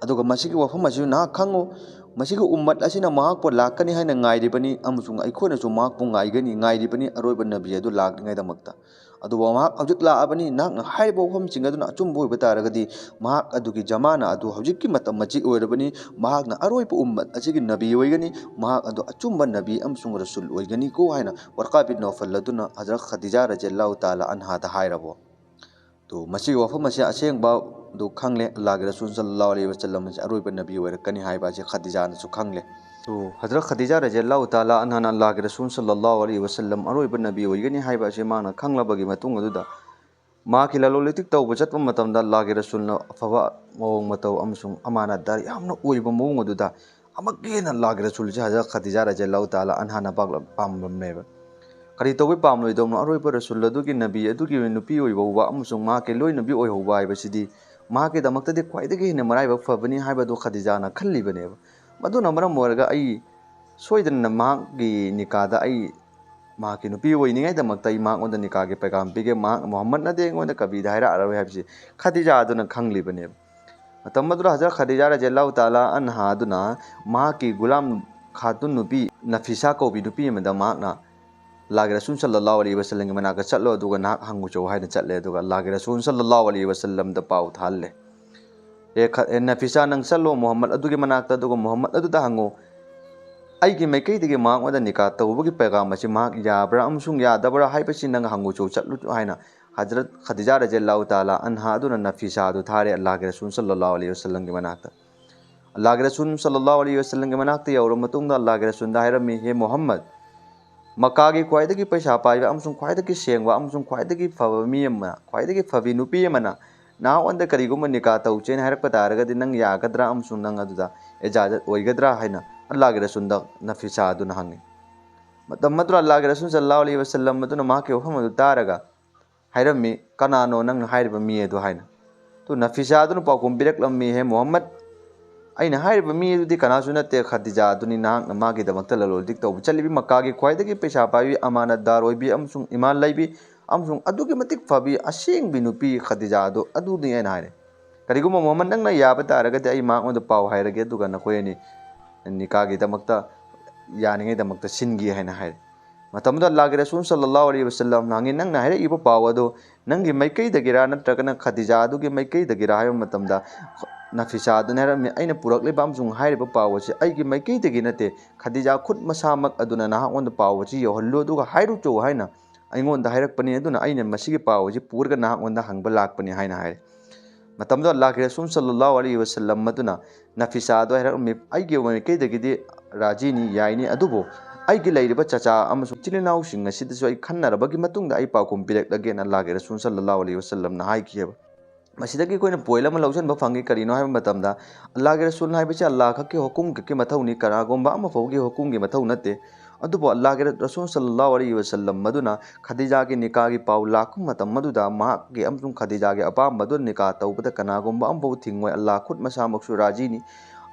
ꯑꯗꯨꯒ ꯃꯁꯤꯒꯤ ꯋꯥꯐꯝ ꯑꯁꯤꯁꯨ ꯅꯍꯥꯛ ꯈꯪꯉꯨ, ꯃꯁꯤꯒꯤ ꯎꯝꯃꯠ ꯑꯁꯤꯅ ꯃꯍꯥꯛꯄꯨ ꯂꯥꯛꯀꯅꯤ ꯍꯥꯏꯅ ꯉꯥꯏꯔꯤꯕꯅꯤ ꯑꯃꯁꯨꯡ ꯑꯩꯈꯣꯏꯅꯁꯨ ꯃꯍꯥꯛꯄꯨ ꯉꯥꯏꯒꯅꯤ, ꯉꯥꯏꯔꯤꯕꯅꯤ ꯑꯔꯣꯏꯕ ꯅꯕꯤ ꯑꯗꯨ ꯂꯥꯛꯅꯤꯡꯉꯥꯏꯗꯃꯛꯇ꯫ ꯑꯗꯨꯕꯨ ꯃꯍꯥꯛ ꯍꯧꯖꯤꯛ ꯂꯥꯛꯑꯕꯅꯤ, ꯅꯍꯥꯛꯅ ꯍꯥꯏꯔꯤꯕ ꯋꯥꯐꯝꯁꯤꯡ ꯑꯗꯨꯅ ꯑꯆꯨꯝꯕ ꯑꯣꯏꯕ ꯇꯥꯔꯒꯗꯤ ꯃꯍꯥꯛ ꯑꯗꯨꯒꯤ ꯖꯃꯥꯅꯥ ꯑꯗꯨ ꯍꯧꯖꯤꯛꯀꯤ ꯃꯇꯝ ꯑꯁꯤ ꯑꯣꯏꯔꯕꯅꯤ, ꯃꯍꯥꯛꯅ ꯑꯔꯣꯏꯕ ꯎꯝꯃꯠ ꯑꯁꯤꯒꯤ ꯅꯕꯤ ꯑꯣꯏꯒꯅꯤ, ꯃꯍꯥꯛ ꯑꯗꯨ ꯑꯆꯨꯝꯕ ꯅꯕꯤ ꯑꯃꯁꯨꯡ ꯔꯁꯨꯜ ꯑꯣꯏꯒꯅꯤꯀꯣ ꯍꯥꯏꯅ ꯋꯔꯀꯥ ꯕꯤꯟ ꯅꯧꯐꯜ ꯑꯗꯨꯅ ꯍꯖꯔꯠ ꯈꯗꯤꯖꯥ ꯔꯖꯤꯌꯜꯂꯥꯍꯨ ꯇꯥꯂꯥ ꯑꯟꯍꯥꯗ ꯍꯥꯏꯔꯕꯣ꯫ ꯇꯣ, ꯃꯁꯤꯒꯤ ꯋꯥꯐꯝ ꯑꯁꯤ ꯑꯁꯦꯡꯕ ꯑꯗꯨ ꯈꯪꯂꯦ, ꯑꯜꯂꯥꯍꯒꯤ ꯔꯁꯨꯜ ꯁꯜꯂꯜꯂꯥꯍꯨ ꯑꯂꯩꯍꯤ ꯋꯁꯜꯂꯝ ꯑꯁꯤ ꯑꯔꯣꯏꯕ ꯅꯕꯤ ꯑꯣꯏꯔꯛꯀꯅꯤ ꯍꯥꯏꯕ ꯑꯁꯤ ꯈꯗꯤꯖꯥꯅꯁꯨ ꯈꯪꯂꯦ꯫ ꯇꯣ, ꯍꯖꯔꯠ ꯈꯗꯤꯖꯥ ꯔꯖꯤꯌꯜꯂꯥꯍꯨ ꯇꯥꯂꯥ ꯑꯟꯍꯥꯅ ꯑꯜꯂꯥꯍꯒꯤ ꯔꯁꯨꯜ ꯁꯜꯂꯜꯂꯥꯍꯨ ꯑꯂꯩꯍꯤ ꯋꯁꯜꯂꯝ ꯑꯔꯣꯏꯕ ꯅꯕꯤ ꯑꯣꯏꯒꯅꯤ ꯍꯥꯏꯕ ꯑꯁꯤ ꯃꯍꯥꯛꯅ ꯈꯪꯂꯕꯒꯤ ꯃꯇꯨꯡ ꯑꯗꯨꯗ ꯃꯍꯥꯛꯀꯤ ꯂꯂꯣꯟ ꯏꯇꯤꯛ ꯇꯧꯕ ꯆꯠꯄ ꯃꯇꯝꯗ ꯑꯜꯂꯥꯍꯒꯤ ꯔꯁꯨꯜꯅ ꯑꯐꯕ ꯃꯑꯣꯡ ꯃꯇꯧ ꯑꯃꯁꯨꯡ ꯑꯃꯥꯅꯠꯗꯥꯔ ꯌꯥꯝꯅ ꯑꯣꯏꯕ ꯃꯑꯣꯡ ꯑꯗꯨꯗ ꯑꯃꯨꯛꯀ ꯍꯦꯟꯅ ꯑꯜꯂꯥꯍꯒꯤ ꯔꯁꯨꯜꯁꯦ ꯍꯖꯔꯠ ꯈꯗꯤꯖꯥ ꯔꯖꯤꯌꯜꯂꯥꯍꯨ ꯇꯥꯂꯥ ꯑꯟꯍꯥꯅ ꯄꯥꯛꯂ-, ꯄꯥꯝꯂꯝꯃꯦꯕ꯫ ꯀꯔꯤ ꯇꯧꯕꯩ ꯄꯥꯝꯂꯣꯏꯗꯧꯅꯣ? ꯑꯔꯣꯏꯕ ꯔꯁꯨꯜ ꯑꯗꯨꯒꯤ ꯅꯕꯤ ꯑꯗꯨꯒꯤ ꯅꯨꯄꯤ ꯑꯣꯏꯕ ꯎꯕ ꯑꯃꯁꯨꯡ ꯃꯍꯥꯛꯀꯤ ꯂꯣꯏꯅꯕꯤ ꯑꯣꯏꯍꯧꯕ ꯍꯥꯏꯕꯁꯤꯗꯤ ꯃꯍꯥꯛꯀꯤꯗꯃꯛꯇꯗꯤ ꯈ꯭ꯋꯥꯏꯗꯒꯤ ꯍꯦꯟꯅ ꯃꯔꯥꯏꯕꯛ ꯐꯕꯅꯤ ꯍꯥꯏꯕꯗꯨ ꯈꯗꯤꯖꯥꯅ ꯈꯜꯂꯤꯕꯅꯦꯕ꯫ ꯃꯗꯨꯅ ꯃꯔꯝ ꯑꯣꯏꯔꯒ ꯑꯩ ꯁꯣꯏꯗꯅ ꯃꯍꯥꯛꯀꯤ ꯅꯤꯀꯥꯗ ꯑꯩ ꯃꯍꯥꯛꯀꯤ ꯅꯨꯄꯤ ꯑꯣꯏꯅꯤꯡꯉꯥꯏꯗꯃꯛꯇ ꯑꯩ ꯃꯍꯥꯛꯉꯣꯟꯗ ꯅꯤꯀꯥꯒꯤ ꯄꯩꯒꯥꯝ ꯄꯤꯒꯦ, ꯃꯍꯥꯛ ꯃꯨꯍꯝꯃꯗꯅꯗꯤ ꯑꯩꯉꯣꯟꯗ ꯀꯕꯤꯗ ꯍꯥꯏꯔꯛꯑꯔꯣꯏ ꯍꯥꯏꯕꯁꯤ ꯈꯗꯤꯖꯥ ꯑꯗꯨꯅ ꯈꯪꯂꯤꯕꯅꯦꯕ꯫ ꯃꯇꯝ ꯑꯗꯨꯗ ꯍꯖꯔꯠ ꯈꯗꯤꯖꯥ ꯔꯖꯤꯌꯜꯂꯥꯍꯨ ꯇꯥꯂꯥ ꯑꯟꯍꯥ ꯑꯗꯨꯅ ꯃꯍꯥꯛꯀꯤ ꯒꯨꯂꯥꯝ ꯈꯥꯇꯨꯟ ꯅꯨꯄꯤ ꯅꯐꯤꯁꯥ ꯀꯧꯕꯤ ꯅꯨꯄꯤ ꯑꯃꯗ ꯃꯍꯥꯛꯅ ꯑꯜꯂꯥꯍꯒꯤ ꯔꯁꯨꯜ ꯁꯜꯂꯜꯂꯥꯍꯨ ꯑꯂꯩꯍꯤ ꯋꯥꯁꯜꯂꯝꯒꯤ ꯃꯅꯥꯛꯇ ꯆꯠꯂꯣ, ꯑꯗꯨꯒ ꯅꯍꯥꯛ ꯍꯪꯉꯨꯆꯣ ꯍꯥꯏꯅ ꯆꯠꯂꯦ꯫ ꯑꯗꯨꯒ ꯑꯜꯂꯥꯍꯒꯤ ꯔꯁꯨꯜ ꯁꯜꯂꯜꯂꯥꯍꯨ ꯑꯂꯩꯍꯤ ꯋꯥꯁꯜꯂꯝꯗ ꯄꯥꯎ ꯊꯥꯍꯜꯂꯦ꯫ "ꯑꯦ ꯈ-, ꯑꯦ ꯅꯐꯤꯁꯥ, ꯅꯪ ꯆꯠꯂꯣ ꯃꯨꯍꯝꯃꯗ ꯑꯗꯨꯒꯤ ꯃꯅꯥꯛꯇ, ꯑꯗꯨꯒ ꯃꯨꯍꯝꯃꯗ ꯑꯗꯨꯗ ꯍꯪꯉꯨ, ꯑꯩꯒꯤ ꯃꯥꯏꯀꯩꯗꯒꯤ ꯃꯍꯥꯛꯉꯣꯟꯗ ꯅꯤꯀꯥ ꯇꯧꯕꯒꯤ ꯄꯩꯒꯥꯝ ꯑꯁꯤ ꯃꯍꯥꯛ ꯌꯥꯕ꯭ꯔꯥ ꯑꯃꯁꯨꯡ ꯌꯥꯗꯕ꯭ꯔꯥ ꯍꯥꯏꯕꯁꯤ ꯅꯪ ꯍꯪꯉꯨꯆꯣ, ꯆꯠꯂꯨꯆꯣ" ꯍꯥꯏꯅ ꯍꯖꯔꯠ ꯈꯗꯤꯖꯥ ꯔꯖꯤꯌꯜꯂꯥꯍꯨ ꯇꯥꯂꯥ ꯑꯟꯍꯥ ꯑꯗꯨꯅ ꯅꯐꯤꯁꯥ ꯑꯗꯨ ꯊꯥꯔꯦ ꯑꯜꯂꯥꯍꯒꯤ ꯔꯁꯨꯜ ꯁꯜꯂꯜꯂꯥꯍꯨ ꯑꯂꯩꯍꯤ ꯋꯥꯁꯜꯂꯝꯒꯤ ꯃꯅꯥꯛꯇ꯫ ꯑꯜꯂꯥꯍꯒꯤ ꯔꯁꯨꯜ ꯁꯜꯂꯜꯂꯥꯍꯨ ꯑꯂꯩꯍꯤ ꯋꯥꯁꯜꯂꯝꯒꯤ ꯃꯅꯥꯛꯇ ꯌꯧꯔꯕ ꯃꯇꯨꯡꯗ ꯑꯜꯂꯥꯍꯒꯤ ꯔꯁꯨꯜꯗ ꯍꯥꯏꯔꯝꯃꯤ, "ꯍꯦ ꯃꯨꯍꯝꯃꯗ, ꯃꯛꯀꯥꯒꯤ ꯈ꯭ꯋꯥꯏꯗꯒꯤ ꯄꯩꯁꯥ ꯄꯥꯏꯕ ꯑꯃꯁꯨꯡ ꯈ꯭ꯋꯥꯏꯗꯒꯤ ꯁꯦꯡꯕ ꯑꯃꯁꯨꯡ ꯈ꯭ꯋꯥꯏꯗꯒꯤ ꯐꯕ ꯃꯤ ꯑꯃ, ꯈ꯭ꯋꯥꯏꯗꯒꯤ ꯐꯕꯤ ꯅꯨꯄꯤ ꯑꯃꯅ ꯅꯍꯥꯛꯉꯣꯟꯗ ꯀꯔꯤꯒꯨꯝꯕ ꯅꯤꯀꯥ ꯇꯧꯁꯦꯅ ꯍꯥꯏꯔꯛꯄ ꯇꯥꯔꯒꯗꯤ ꯅꯪ ꯌꯥꯒꯗ꯭ꯔꯥ ꯑꯃꯁꯨꯡ ꯅꯪ ꯑꯗꯨꯗ ꯏꯖꯥꯖꯠ ꯑꯣꯏꯒꯗ꯭ꯔꯥ?" ꯍꯥꯏꯅ ꯑꯜꯂꯥꯍꯒꯤ ꯔꯁꯨꯜꯗ ꯅꯐꯤꯁꯥ ꯑꯗꯨꯅ ꯍꯪꯉꯤ꯫ ꯃꯇꯝ ꯑꯗꯨꯗ ꯑꯜꯂꯥꯍꯒꯤ ꯔꯁꯨꯜ ꯁꯜꯂꯜꯂꯥꯍꯨ ꯑꯂꯩꯍꯤ ꯋꯥꯁꯜꯂꯝ ꯑꯗꯨꯅ ꯃꯍꯥꯛꯀꯤ ꯋꯥꯐꯝ ꯑꯗꯨ ꯇꯥꯔꯒ ꯍꯥꯏꯔꯝꯃꯤ, "ꯀꯅꯥꯅꯣ ꯅꯪꯅ ꯍꯥꯏꯔꯤꯕ ꯃꯤ ꯑꯗꯨ?" ꯍꯥꯏꯅ꯫ ꯑꯗꯨ ꯅꯐꯤꯁꯥ ꯑꯗꯨꯅ ꯄꯥꯎꯈꯨꯝ ꯄꯤꯔꯛꯂꯝꯃꯤ, "ꯍꯦ ꯃꯨꯍꯝꯃꯗ, ꯑꯩꯅ ꯍꯥꯏꯔꯤꯕ ꯃꯤ ꯑꯗꯨꯗꯤ ꯀꯅꯥꯁꯨ ꯅꯠꯇꯦ, ꯈꯗꯤꯖꯥ ꯑꯗꯨꯅꯤ, ꯅꯍꯥꯛꯅ ꯃꯥꯒꯤꯗꯃꯛꯇ ꯂꯂꯣꯟ ꯏꯇꯤꯛ ꯇꯧꯕ ꯆꯠꯂꯤꯕꯤ ꯃꯛꯀꯥꯒꯤ ꯈ꯭ꯋꯥꯏꯗꯒꯤ ꯄꯩꯁꯥ ꯄꯥꯏꯕꯤ, ꯑꯃꯥꯅꯠꯗꯥꯔ ꯑꯣꯏꯕꯤ ꯑꯃꯁꯨꯡ ꯏꯃꯥꯟ ꯂꯩꯕꯤ ꯑꯃꯁꯨꯡ ꯑꯗꯨꯛꯀꯤ ꯃꯇꯤꯛ ꯐꯕꯤ ꯑꯁꯦꯡꯕꯤ ꯅꯨꯄꯤ ꯈꯗꯤꯖꯥ ꯑꯗꯨ ꯑꯗꯨꯅꯤ" ꯍꯥꯏꯅ ꯍꯥꯏꯔꯦ꯫ "ꯀꯔꯤꯒꯨꯝꯕ ꯃꯨꯍꯝꯃꯗ ꯅꯪꯅ ꯌꯥꯕ ꯇꯥꯔꯒꯗꯤ ꯑꯩ ꯃꯍꯥꯛꯉꯣꯟꯗ ꯄꯥꯎ ꯍꯥꯏꯔꯒꯦ, ꯑꯗꯨꯒ ꯅꯈꯣꯏ ꯑꯅꯤ ꯅꯤꯀꯥꯒꯤꯗꯃꯛꯇ ꯌꯥꯅꯤꯡꯉꯥꯏꯗꯃꯛꯇ ꯁꯤꯟꯒꯦ" ꯍꯥꯏꯅ ꯍꯥꯏꯔꯦ꯫ ꯃꯇꯝꯗꯨꯗ ꯑꯜꯂꯥꯍꯒꯤ ꯔꯁꯨꯜ ꯁꯜꯂꯜꯂꯥꯍꯨ ꯑꯂꯩꯍꯤ ꯋꯥꯁꯜꯂꯝꯅ ꯍꯪꯉꯤ, "ꯅꯪꯅ ꯍꯥꯏꯔꯛꯏꯕ ꯄꯥꯎ ꯑꯗꯨ ꯅꯪꯒꯤ ꯃꯥꯏꯀꯩꯗꯒꯤꯔꯥ ꯅꯠꯇ꯭ꯔꯒꯅ ꯈꯗꯤꯖꯥ ꯑꯗꯨꯒꯤ ꯃꯥꯏꯀꯩꯗꯒꯤꯔꯥ?" ꯍꯥꯏꯕ ꯃꯇꯝꯗ ꯅꯐꯤꯁꯥ ꯑꯗꯨꯅ ꯍꯥꯏꯔꯝꯃꯤ, "ꯑꯩꯅ ꯄꯨꯔꯛꯂꯤꯕ ꯑꯃꯁꯨꯡ ꯍꯥꯏꯔꯤꯕ ꯄꯥꯎ ꯑꯁꯤ ꯑꯩꯒꯤ ꯃꯥꯏꯀꯩꯗꯒꯤ ꯅꯠꯇꯦ, ꯈꯗꯤꯖꯥ ꯈꯨꯠ ꯃꯁꯥꯃꯛ ꯑꯗꯨꯅ ꯅꯍꯥꯛꯉꯣꯟꯗ ꯄꯥꯎ ꯑꯁꯤ ꯌꯧꯍꯜꯂꯨ, ꯑꯗꯨꯒ ꯍꯥꯏꯔꯨꯆꯣ ꯍꯥꯏꯅ ꯑꯩꯉꯣꯟꯗ ꯍꯥꯏꯔꯛꯄꯅꯤ, ꯑꯗꯨꯅ ꯑꯩꯅ ꯃꯁꯤꯒꯤ ꯄꯥꯎ ꯑꯁꯤ ꯄꯨꯔꯒ ꯅꯍꯥꯛꯉꯣꯟꯗ ꯍꯪꯕ ꯂꯥꯛꯄꯅꯤ" ꯍꯥꯏꯅ ꯍꯥꯏꯔꯦ꯫ ꯃꯇꯝꯗꯨꯗ ꯑꯜꯂꯥꯍꯒꯤ ꯔꯁꯨꯜ ꯁꯜꯂꯜꯂꯥꯍꯨ ꯑꯂꯩꯍꯤ ꯋꯥꯁꯜꯂꯝ ꯑꯗꯨꯅ ꯅꯐꯤꯁꯥ ꯑꯗꯨ ꯍꯥꯏꯔꯛꯂꯝꯃꯤ, "ꯑꯩꯒꯤ ꯃꯥꯏꯀꯩꯗꯒꯤꯗꯤ ꯔꯥꯖꯤꯅꯤ, ꯌꯥꯏꯅꯤ, ꯑꯗꯨꯕꯨ ꯑꯩꯒꯤ ꯂꯩꯔꯤꯕ ꯆꯆꯥ ꯑꯃꯁꯨꯡ ꯏꯆꯤꯜ ꯏꯅꯥꯎꯁꯤꯡ ꯑꯁꯤꯗꯁꯨ ꯑꯩ ꯈꯟꯅꯔꯕꯒꯤ ꯃꯇꯨꯡꯗ ꯑꯩ ꯄꯥꯎꯈꯨꯝ ꯄꯤꯔꯛꯂꯒꯦꯅ" ꯑꯜꯂꯥꯍꯒꯤ ꯔꯁꯨꯜ ꯁꯜꯂꯜꯂꯥꯍꯨ ꯑꯂꯩꯍꯤ ꯋꯥꯁꯜꯂꯝꯅ ꯍꯥꯏꯈꯤꯑꯕ꯫ ꯃꯁꯤꯗꯒꯤ ꯑꯩꯈꯣꯏꯅ ꯄꯣꯏꯟ ꯑꯃ ꯂꯧꯁꯤꯟꯕ ꯐꯪꯉꯤ꯫ ꯀꯔꯤꯅꯣ ꯍꯥꯏꯕ ꯃꯇꯝꯗ, ꯑꯜꯂꯥꯍꯒꯤ ꯔꯁꯨꯜ ꯍꯥꯏꯕꯁꯤ ꯑꯜꯂꯥꯍ ꯈꯛꯀꯤ ꯍꯨꯀꯨꯝ ꯈꯛꯀꯤ ꯃꯊꯧꯅꯤ, ꯀꯅꯥꯒꯨꯝꯕ ꯑꯃ ꯐꯥꯎꯒꯤ ꯍꯨꯀꯨꯝꯒꯤ ꯃꯊꯧ ꯅꯠꯇꯦ꯫ ꯑꯗꯨꯕꯨ ꯑꯜꯂꯥꯍꯒꯤ ꯔꯁꯨꯜ ꯁꯜꯂꯜꯂꯥꯍꯨ ꯑꯂꯩꯍꯤ ꯋꯥꯁꯜꯂꯝ ꯑꯗꯨꯅ ꯈꯗꯤꯖꯥꯒꯤ ꯅꯤꯀꯥꯒꯤ ꯄꯥꯎ ꯂꯥꯛꯄ ꯃꯇꯝ ꯑꯗꯨꯗ ꯃꯍꯥꯛꯀꯤ ꯑꯃꯁꯨꯡ ꯈꯗꯤꯖꯥꯒꯤ ꯑꯄꯥꯝꯕ ꯑꯗꯨ ꯅꯤꯀꯥ ꯇꯧꯕꯗ ꯀꯅꯥꯒꯨꯝꯕ ꯑꯃꯐꯥꯎ ꯊꯤꯡꯉꯣꯏ꯫ ꯑꯜꯂꯥꯍ ꯈꯨꯠ ꯃꯁꯥꯃꯛꯁꯨ ꯔꯥꯖꯤꯅꯤ꯫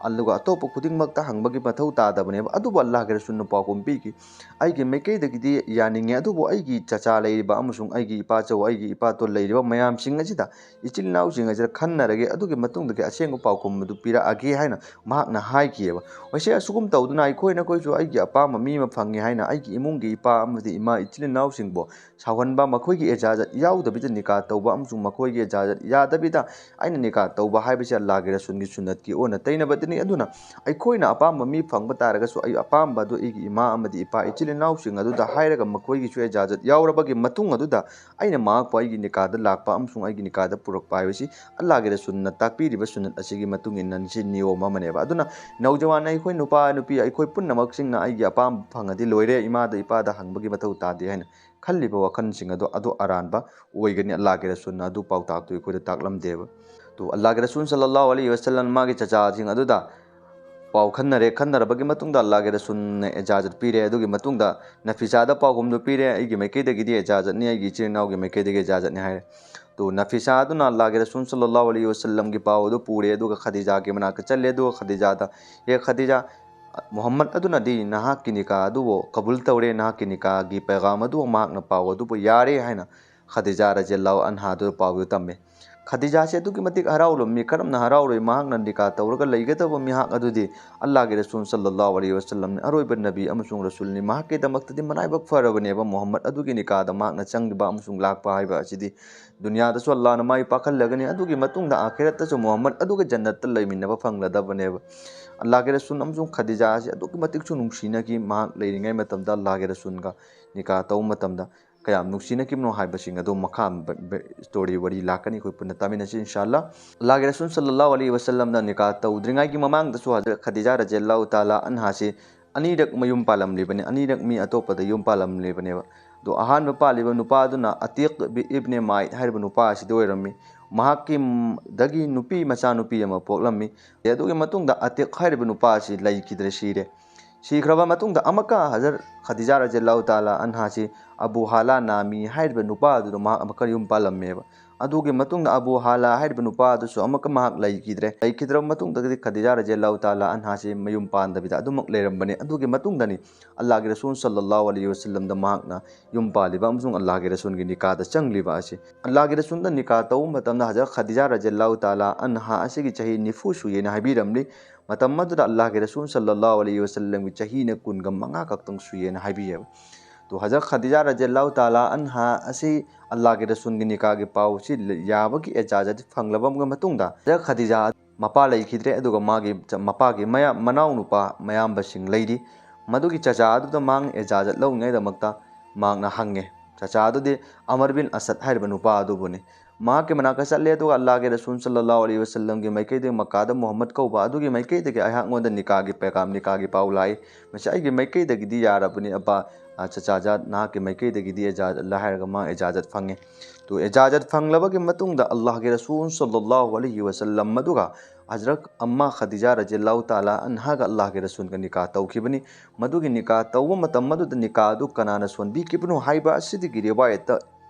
ꯑꯗꯨꯒ ꯑꯇꯣꯞꯄ ꯈꯨꯗꯤꯡꯃꯛꯇ ꯍꯪꯕꯒꯤ ꯃꯊꯧ ꯇꯥꯗꯕꯅꯦꯕ꯫ ꯑꯗꯨꯕꯨ ꯑꯜꯂꯥꯍꯒꯤ ꯔꯁꯨꯜꯅ ꯄꯥꯎꯈꯨꯝ ꯄꯤꯈꯤ, "ꯑꯩꯒꯤ ꯃꯥꯏꯀꯩꯗꯒꯤꯗꯤ ꯌꯥꯅꯤꯡꯉꯦ, ꯑꯗꯨꯕꯨ ꯑꯩꯒꯤ ꯆꯆꯥ ꯂꯩꯔꯤꯕ ꯑꯃꯁꯨꯡ ꯑꯩꯒꯤ ꯏꯄꯥꯆꯧ, ꯑꯩꯒꯤ ꯏꯄꯥꯇꯣꯟ ꯂꯩꯔꯤꯕ ꯃꯌꯥꯝꯁꯤꯡ ꯑꯁꯤꯗ, ꯏꯆꯤꯜ ꯏꯅꯥꯎꯁꯤꯡ ꯑꯁꯤꯗ ꯈꯟꯅꯔꯒꯦ, ꯑꯗꯨꯒꯤ ꯃꯇꯨꯡꯗꯒꯤ ꯑꯁꯦꯡꯕ ꯄꯥꯎꯈꯨꯝ ꯑꯗꯨ ꯄꯤꯔꯛꯑꯒꯦ" ꯍꯥꯏꯅ ꯃꯍꯥꯛꯅ ꯍꯥꯏꯈꯤꯑꯕ꯫ ꯍꯣꯏꯁꯦ, ꯑꯁꯨꯒꯨꯝ ꯇꯧꯗꯨꯅ ꯑꯩꯈꯣꯏ ꯅꯈꯣꯏꯁꯨ ꯑꯩꯒꯤ ꯑꯄꯥꯝꯕ ꯃꯤ ꯑꯃ ꯐꯪꯉꯦ ꯍꯥꯏꯅ ꯑꯩꯒꯤ ꯏꯃꯨꯡꯒꯤ ꯏꯄꯥ ꯑꯃꯗꯤ ꯏꯃꯥ, ꯏꯆꯤꯜ ꯏꯅꯥꯎꯁꯤꯡꯕꯨ ꯁꯥꯎꯍꯟꯕ, ꯃꯈꯣꯏꯒꯤ ꯏꯖꯥꯖꯠ ꯌꯥꯎꯗꯕꯤꯗ ꯅꯤꯀꯥ ꯇꯧꯕ ꯑꯃꯁꯨꯡ ꯃꯈꯣꯏꯒꯤ ꯏꯖꯥꯖꯠ ꯌꯥꯗꯕꯤꯗ ꯑꯩꯅ ꯅꯤꯀꯥ ꯇꯧꯕ ꯍꯥꯏꯕꯁꯤ ꯑꯜꯂꯥꯍꯒꯤ ꯔꯁꯨꯜꯒꯤ ꯁꯨꯟꯅꯠꯀꯤ ꯑꯣꯟꯅ ꯇꯩꯅꯕꯗꯅꯤ꯫ ꯑꯗꯨꯅ ꯑꯩꯈꯣꯏꯅ ꯑꯄꯥꯝꯕ ꯃꯤ ꯐꯪꯕ ꯇꯥꯔꯒꯁꯨ, ꯑꯩ ꯑꯄꯥꯝꯕ ꯑꯗꯨ ꯑꯩꯒꯤ ꯏꯃꯥ ꯑꯃꯗꯤ ꯏꯄꯥ, ꯏꯆꯤꯜ ꯏꯅꯥꯎꯁꯤꯡ ꯑꯗꯨꯗ ꯍꯥꯏꯔꯒ ꯃꯈꯣꯏꯒꯤꯁꯨ ꯏꯖꯥꯖꯠ ꯌꯥꯎꯔꯕꯒꯤ ꯃꯇꯨꯡ ꯑꯗꯨꯗ ꯑꯩꯅ ꯃꯍꯥꯛꯄꯨ ꯑꯩꯒꯤ ꯅꯤꯀꯥꯗ ꯂꯥꯛꯄ ꯑꯃꯁꯨꯡ ꯑꯩꯒꯤ ꯅꯤꯀꯥꯗ ꯄꯨꯔꯛꯄ ꯍꯥꯏꯕꯁꯤ ꯑꯜꯂꯥꯍꯒꯤ ꯔꯁꯨꯜꯅ ꯇꯥꯛꯄꯤꯔꯤꯕ ꯁꯨꯟꯅꯠ ꯑꯁꯤꯒꯤ ꯃꯇꯨꯡ ꯏꯟꯅ ꯁꯤ ꯅꯤꯌꯣꯝ ꯑꯃꯅꯦꯕ꯫ ꯑꯗꯨꯅ ꯅꯧꯖꯋꯥꯟ ꯑꯩꯈꯣꯏ ꯅꯨꯄꯥ ꯅꯨꯄꯤ ꯑꯩꯈꯣꯏ ꯄꯨꯝꯅꯃꯛꯁꯤꯡꯅ ꯑꯩꯒꯤ ꯑꯄꯥꯝꯕ ꯐꯪꯉꯗꯤ ꯂꯣꯏꯔꯦ, ꯏꯃꯥꯗ ꯏꯄꯥꯗ ꯍꯪꯕꯒꯤ ꯃꯊꯧ ꯇꯥꯗꯦ ꯍꯥꯏꯅ ꯈꯜꯂꯤꯕ ꯋꯥꯈꯜꯁꯤꯡ ꯑꯗꯣ, ꯑꯗꯨ ꯑꯔꯥꯟꯕ ꯑꯣꯏꯒꯅꯤ꯫ ꯑꯜꯂꯥꯍꯒꯤ ꯔꯁꯨꯜꯅ ꯑꯗꯨ ꯄꯥꯎꯇꯥꯛꯇꯨ ꯑꯩꯈꯣꯏꯗ ꯇꯥꯛꯂꯝꯗꯦꯕ꯫ ꯇꯣ, ꯑꯜꯂꯥꯍꯒꯤ ꯔꯁꯨꯜ ꯁꯜꯂꯜꯂꯥꯍꯨ ꯑꯂꯩꯍꯤ ꯋꯁꯜꯂꯝ ꯃꯥꯒꯤ ꯆꯆꯥꯁꯤꯡ ꯑꯗꯨꯗ ꯄꯥꯎ ꯈꯟꯅꯔꯦ꯫ ꯈꯟꯅꯔꯕꯒꯤ ꯃꯇꯨꯡꯗ ꯑꯜꯂꯥꯍꯒꯤ ꯔꯁꯨꯜꯅ ꯏꯖꯥꯖꯠ ꯄꯤꯔꯦ꯫ ꯑꯗꯨꯒꯤ ꯃꯇꯨꯡꯗ ꯅꯐꯤꯁꯥꯗ ꯄꯥꯎꯈꯨꯝꯗꯨ ꯄꯤꯔꯦ, "ꯑꯩꯒꯤ ꯃꯥꯏꯀꯩꯗꯒꯤꯗꯤ ꯏꯖꯥꯖꯠꯅꯤ, ꯑꯩꯒꯤ ꯏꯆꯤꯜ ꯏꯅꯥꯎꯒꯤ ꯃꯥꯏꯀꯩꯗꯒꯤ ꯏꯖꯥꯖꯠꯅꯤ" ꯍꯥꯏꯔꯦ꯫ ꯇꯣ, ꯅꯐꯤꯁꯥ ꯑꯗꯨꯅ ꯑꯜꯂꯥꯍꯒꯤ ꯔꯁꯨꯜ ꯁꯜꯂꯜꯂꯥꯍꯨ ꯑꯂꯩꯍꯤ ꯋꯁꯜꯂꯝꯒꯤ ꯄꯥꯎ ꯑꯗꯨ ꯄꯨꯔꯦ, ꯑꯗꯨꯒ ꯈꯗꯤꯖꯥꯒꯤ ꯃꯅꯥꯛꯇ ꯆꯠꯂꯦ꯫ ꯑꯗꯨꯒ ꯈꯗꯤꯖꯥꯗ, "ꯍꯦ ꯈꯗꯤꯖꯥ, ꯃꯨꯍꯝꯃꯗ ꯑꯗꯨꯅꯗꯤ ꯅꯍꯥꯛꯀꯤ ꯅꯤꯀꯥ ꯑꯗꯨꯕꯨ ꯀꯕꯨꯜ ꯇꯧꯔꯦ, ꯅꯍꯥꯛꯀꯤ ꯅꯤꯀꯥꯒꯤ ꯄꯩꯒꯥꯝ ꯑꯗꯨ ꯃꯍꯥꯛꯅ ꯄꯥꯎ ꯑꯗꯨꯕꯨ ꯌꯥꯔꯦ" ꯍꯥꯏꯅ ꯈꯗꯤꯖꯥ ꯔꯖꯤꯌꯜꯂꯥꯍꯨ ꯑꯟꯍꯥꯗꯨ ꯄꯥꯎꯗꯨ ꯇꯝꯃꯦ꯫ ꯈꯗꯤꯖꯥꯁꯦ ꯑꯗꯨꯛꯀꯤ ꯃꯇꯤꯛ ꯍꯔꯥꯎꯂꯝꯃꯤ꯫ ꯀꯔꯝꯅ ꯍꯔꯥꯎꯔꯣꯏ? ꯃꯍꯥꯛꯅ ꯅꯤꯀꯥ ꯇꯧꯔꯒ ꯂꯩꯒꯗꯕ ꯃꯤꯍꯥꯛ ꯑꯗꯨꯗꯤ ꯑꯜꯂꯥꯍꯒꯤ ꯔꯁꯨꯜ ꯁꯜꯂꯜꯂꯥꯍꯨ ꯑꯂꯩꯍꯤ ꯋꯁꯜꯂꯝꯅꯤ, ꯑꯔꯣꯏꯕ ꯅꯕꯤ ꯑꯃꯁꯨꯡ ꯔꯁꯨꯜꯅꯤ꯫ ꯃꯍꯥꯛꯀꯤꯗꯃꯛꯇꯗꯤ ꯃꯔꯥꯏꯕꯛ ꯐꯔꯕꯅꯦꯕ ꯃꯨꯍꯝꯃꯗ ꯑꯗꯨꯒꯤ ꯅꯤꯀꯥꯗ ꯃꯍꯥꯛꯅ ꯆꯪꯈꯤꯕ ꯑꯃꯁꯨꯡ ꯂꯥꯛꯄ ꯍꯥꯏꯕ ꯑꯁꯤꯗꯤ꯫ ꯗꯨꯅꯤꯌꯥꯗꯁꯨ ꯑꯜꯂꯥꯍꯅ ꯃꯥꯏ ꯄꯥꯛꯍꯜꯂꯒꯅꯤ, ꯑꯗꯨꯒꯤ ꯃꯇꯨꯡꯗ ꯑꯥꯈꯤꯔꯠꯇꯁꯨ ꯃꯨꯍꯝꯃꯗ ꯑꯗꯨꯒ ꯖꯟꯅꯠꯇ ꯂꯩꯃꯤꯟꯅꯕ ꯐꯪꯂꯗꯕꯅꯦꯕ꯫ ꯑꯜꯂꯥꯍꯒꯤ ꯔꯁꯨꯜ ꯑꯃꯁꯨꯡ ꯈꯗꯤꯖꯥ ꯑꯁꯤ ꯑꯗꯨꯛꯀꯤ ꯃꯇꯤꯛꯁꯨ ꯅꯨꯡꯁꯤꯅꯈꯤ꯫ ꯃꯍꯥꯛ ꯂꯩꯔꯤꯉꯩ ꯃꯇꯝꯗ ꯑꯜꯂꯥꯍꯒꯤ ꯔꯁꯨꯜꯒ ꯅꯤꯀꯥ ꯇꯧꯕ ꯃꯇꯝꯗ ꯀꯌꯥꯝ ꯅꯨꯡꯁꯤꯅꯈꯤꯕꯅꯣ ꯍꯥꯏꯕꯁꯤꯡ ꯑꯗꯨ ꯃꯈꯥ ꯕ-, ꯕ-, ꯁ꯭ꯇꯣꯔꯤ, ꯋꯥꯔꯤ ꯂꯥꯛꯀꯅꯤ, ꯑꯩꯈꯣꯏ ꯄꯨꯟꯅ ꯇꯥꯃꯤꯟꯅꯁꯤ ꯏꯟꯁꯥ ꯑꯜꯂꯥꯍ꯫ ꯑꯜꯂꯥꯍꯒꯤ ꯔꯁꯨꯜ ꯁꯜꯂꯜꯂꯥꯍꯨ ꯑꯂꯩꯍꯤ ꯋꯁꯜꯂꯝꯅ ꯅꯤꯀꯥ ꯇꯧꯗ꯭ꯔꯤꯉꯩꯒꯤ ꯃꯃꯥꯡꯗꯁꯨ ꯍꯖꯔꯠ ꯈꯗꯤꯖꯥ ꯔꯖꯤꯌꯜꯂꯥꯍꯨ ꯇꯥꯂꯥ ꯑꯟꯍꯥꯁꯤ ꯑꯅꯤꯔꯛ ꯃꯌꯨꯝ ꯄꯥꯜꯂꯝꯂꯤꯕꯅꯤ, ꯑꯅꯤꯔꯛ ꯃꯤ ꯑꯇꯣꯞꯄꯗ ꯌꯨꯝ ꯄꯥꯜꯂꯝꯂꯤꯕꯅꯦꯕ꯫ ꯑꯗꯣ ꯑꯍꯥꯟꯕ ꯄꯥꯜꯂꯤꯕ ꯅꯨꯄꯥꯗꯨꯅ ꯑꯇꯤꯛ ꯕꯤ-, ꯏꯕꯅꯦ ꯃꯥꯏꯠ ꯍꯥꯏꯔꯤꯕ ꯅꯨꯄꯥ ꯑꯁꯤꯗ ꯑꯣꯏꯔꯝꯃꯤ꯫ ꯃꯍꯥꯛꯀꯤ ꯗꯒꯤ ꯅꯨꯄꯤ, ꯃꯆꯥꯅꯨꯄꯤ ꯑꯃ ꯄꯣꯛꯂꯝꯃꯤ꯫ ꯑꯗꯨꯒꯤ ꯃꯇꯨꯡꯗ ꯑꯇꯤꯛ ꯍꯥꯏꯔꯤꯕ ꯅꯨꯄꯥ ꯑꯁꯤ ꯂꯩꯈꯤꯗ꯭ꯔꯦ, ꯁꯤꯔꯦ꯫ ꯁꯤꯈ꯭ꯔꯕ ꯃꯇꯨꯡꯗ ꯑꯃꯨꯛꯀ ꯍꯖꯔꯠ ꯈꯗꯤꯖꯥ ꯔꯖꯤꯌꯜꯂꯥꯍꯨ ꯇꯥꯂꯥ ꯑꯟꯍꯥꯁꯤ ꯑꯕꯨ ꯍꯥꯂꯥ ꯅꯥꯃꯤ ꯍꯥꯏꯔꯤꯕ ꯅꯨꯄꯥ ꯑꯗꯨꯗ ꯃꯍꯥꯛ ꯑꯃꯨꯛꯀ ꯌꯨꯝ ꯄꯥꯜꯂꯝꯃꯦꯕ꯫ ꯑꯗꯨꯒꯤ ꯃꯇꯨꯡꯗ ꯑꯕꯨ ꯍꯥꯂꯥ ꯍꯥꯏꯔꯤꯕ ꯅꯨꯄꯥ ꯑꯗꯨꯁꯨ ꯑꯃꯨꯛꯀ ꯃꯍꯥꯛ ꯂꯩꯈꯤꯗ꯭ꯔꯦ꯫ ꯂꯩꯈꯤꯗ꯭ꯔꯕ ꯃꯇꯨꯡꯗꯒꯤꯗꯤ ꯈꯗꯤꯖꯥ ꯔꯖꯤꯌꯜꯂꯥꯍꯨ ꯇꯥꯂꯥ ꯑꯟꯍꯥꯁꯤ ꯃꯌꯨꯝ ꯄꯥꯟꯗꯕꯤꯗ ꯑꯗꯨꯃꯛ ꯂꯩꯔꯝꯕꯅꯤ꯫ ꯑꯗꯨꯒꯤ ꯃꯇꯨꯡꯗꯅꯤ ꯑꯜꯂꯥꯍꯒꯤ ꯔꯁꯨꯜ ꯁꯜꯂꯜꯂꯥꯍꯨ ꯑꯂꯩꯍꯤ ꯋꯁꯜꯂꯝꯗ ꯃꯍꯥꯛꯅ ꯌꯨꯝ ꯄꯥꯜꯂꯤꯕ ꯑꯃꯁꯨꯡ ꯑꯜꯂꯥꯍꯒꯤ ꯔꯁꯨꯜꯒꯤ ꯅꯤꯀꯥꯗ ꯆꯪꯂꯤꯕ ꯑꯁꯤ꯫ ꯑꯜꯂꯥꯍꯒꯤ ꯔꯁꯨꯜꯗ ꯅꯤꯀꯥ ꯇꯧꯕ ꯃꯇꯝꯗ ꯍꯖꯔꯠ ꯈꯗꯤꯖꯥ ꯔꯖꯤꯌꯜꯂꯥꯍꯨ ꯇꯥꯂꯥ ꯑꯟꯍꯥ ꯑꯁꯤꯒꯤ ꯆꯍꯤ ꯅꯤꯐꯨ ꯁꯨꯏꯌꯦꯅ ꯍꯥꯏꯕꯤꯔꯝꯂꯤ꯫ ꯃꯇꯝ ꯑꯗꯨꯗ ꯑꯜꯂꯥꯍꯒꯤ ꯔꯁꯨꯜ ꯁꯜꯂꯜꯂꯥꯍꯨ ꯑꯂꯩꯍꯤ ꯋꯁꯜꯂꯝꯒꯤ ꯆꯍꯤꯅ ꯀꯨꯟꯒ ꯃꯉꯥ ꯈꯛꯇꯪ ꯁꯨꯏꯌꯦꯅ ꯍꯥꯏꯕꯤꯌꯦꯕ꯫ ꯇꯣ ꯍꯖꯔꯠ ꯈꯗꯤꯖꯥ ꯔꯖꯤꯌꯜꯂꯥꯍꯨ ꯇꯥꯂꯥ ꯑꯟꯍꯥ ꯑꯁꯤ ꯑꯜꯂꯥꯍꯒꯤ ꯔꯁꯨꯜꯒꯤ ꯅꯤꯀꯥꯒꯤ ꯄꯥꯎꯁꯤ ꯌꯥꯕꯒꯤ ꯑꯦꯖꯥꯖꯠ ꯐꯪꯂꯕ ꯃꯇꯨꯡꯗ ꯍꯖꯔꯠ ꯈꯗꯤꯖꯥ ꯃꯄꯥ ꯂꯩꯈꯤꯗ꯭ꯔꯦ, ꯑꯗꯨꯒ ꯃꯥꯒꯤ ꯆ-, ꯃꯄꯥꯒꯤ ꯃꯌꯥ-, ꯃꯅꯥꯎꯅꯨꯄꯥ ꯃꯌꯥꯝꯕꯁꯤꯡ ꯂꯩꯔꯤ꯫ ꯃꯗꯨꯒꯤ ꯆꯆꯥ ꯑꯗꯨꯗ ꯃꯥꯡ ꯑꯦꯖꯥꯖꯠ ꯂꯧꯅꯉꯥꯏꯗꯃꯛꯇ ꯃꯍꯥꯛꯅ ꯍꯪꯉꯦ꯫ ꯆꯆꯥ ꯑꯗꯨꯗꯤ ꯑꯃꯔ ꯕꯤꯟ ꯑꯁꯗ ꯍꯥꯏꯔꯤꯕ ꯅꯨꯄꯥ ꯑꯗꯨꯕꯨꯅꯤ꯫ ꯃꯍꯥꯛꯀꯤ ꯃꯅꯥꯛꯇ ꯆꯠꯂꯦ, ꯑꯗꯨꯒ ꯑꯜꯂꯥꯍꯒꯤ ꯔꯁꯨꯜ ꯁꯜꯂꯜꯂꯥꯍꯨ ꯑꯂꯩꯍꯤ ꯋꯁꯜꯂꯝꯒꯤ ꯃꯥꯏꯀꯩꯗꯒꯤ ꯃꯛꯀꯥꯗ ꯃꯨꯍꯝꯃꯗ ꯀꯧꯕ ꯑꯗꯨꯒꯤ ꯃꯥꯏꯀꯩꯗꯒꯤ ꯑꯩꯍꯥꯛꯉꯣꯟꯗ ꯅꯤꯀꯥꯒꯤ ꯄꯦꯒꯥꯝ, ꯅꯤꯀꯥꯒꯤ ꯄꯥꯎ ꯂꯥꯛꯏ꯫ ꯃꯁꯤ ꯑꯩꯒꯤ ꯃꯥꯏꯀꯩꯗꯒꯤꯗꯤ ꯌꯥꯔꯕꯅꯤ ꯑꯄꯥ, ꯑ, ꯆꯆꯥꯖꯥꯠ, ꯅꯍꯥꯛꯀꯤ ꯃꯥꯏꯀꯩꯗꯒꯤꯗꯤ ꯑꯦꯖꯥꯖꯠ ꯑꯜꯂꯥꯍ ꯍꯥꯏꯔꯒ ꯃꯥ ꯑꯦꯖꯥꯖꯠ ꯐꯪꯉꯦ꯫ ꯇꯣ ꯑꯦꯖꯥꯖꯠ ꯐꯪꯂꯕꯒꯤ ꯃꯇꯨꯡꯗ ꯑꯜꯂꯥꯍꯒꯤ ꯔꯁꯨꯜ ꯁꯜꯂꯜꯂꯥꯍꯨ ꯑꯂꯩꯍꯤ ꯋꯁꯜꯂꯝ ꯑꯗꯨꯒ ꯍꯖꯔꯠ ꯑꯝꯃꯥ ꯈꯗꯤꯖꯥ ꯔꯖꯤꯌꯜꯂꯥꯍꯨ ꯇꯥꯂꯥ ꯑꯟꯍꯥꯒ ꯑꯜꯂꯥꯍꯒꯤ ꯔꯁꯨꯜꯒ ꯅꯤꯀꯥ ꯇꯧꯈꯤꯕꯅꯤ꯫ ꯃꯗꯨꯒꯤ ꯅꯤꯀꯥ ꯇꯧꯕ ꯃꯇꯝ ꯑꯗꯨꯗ ꯅꯤꯀꯥ ꯑꯗꯨ ꯀꯅꯥꯅ ꯁꯣꯟꯕꯤꯈꯤꯕꯅꯣ ꯍꯥꯏꯕ ꯑꯁꯤꯗꯒꯤ ꯔꯤꯋꯥꯌꯠꯇ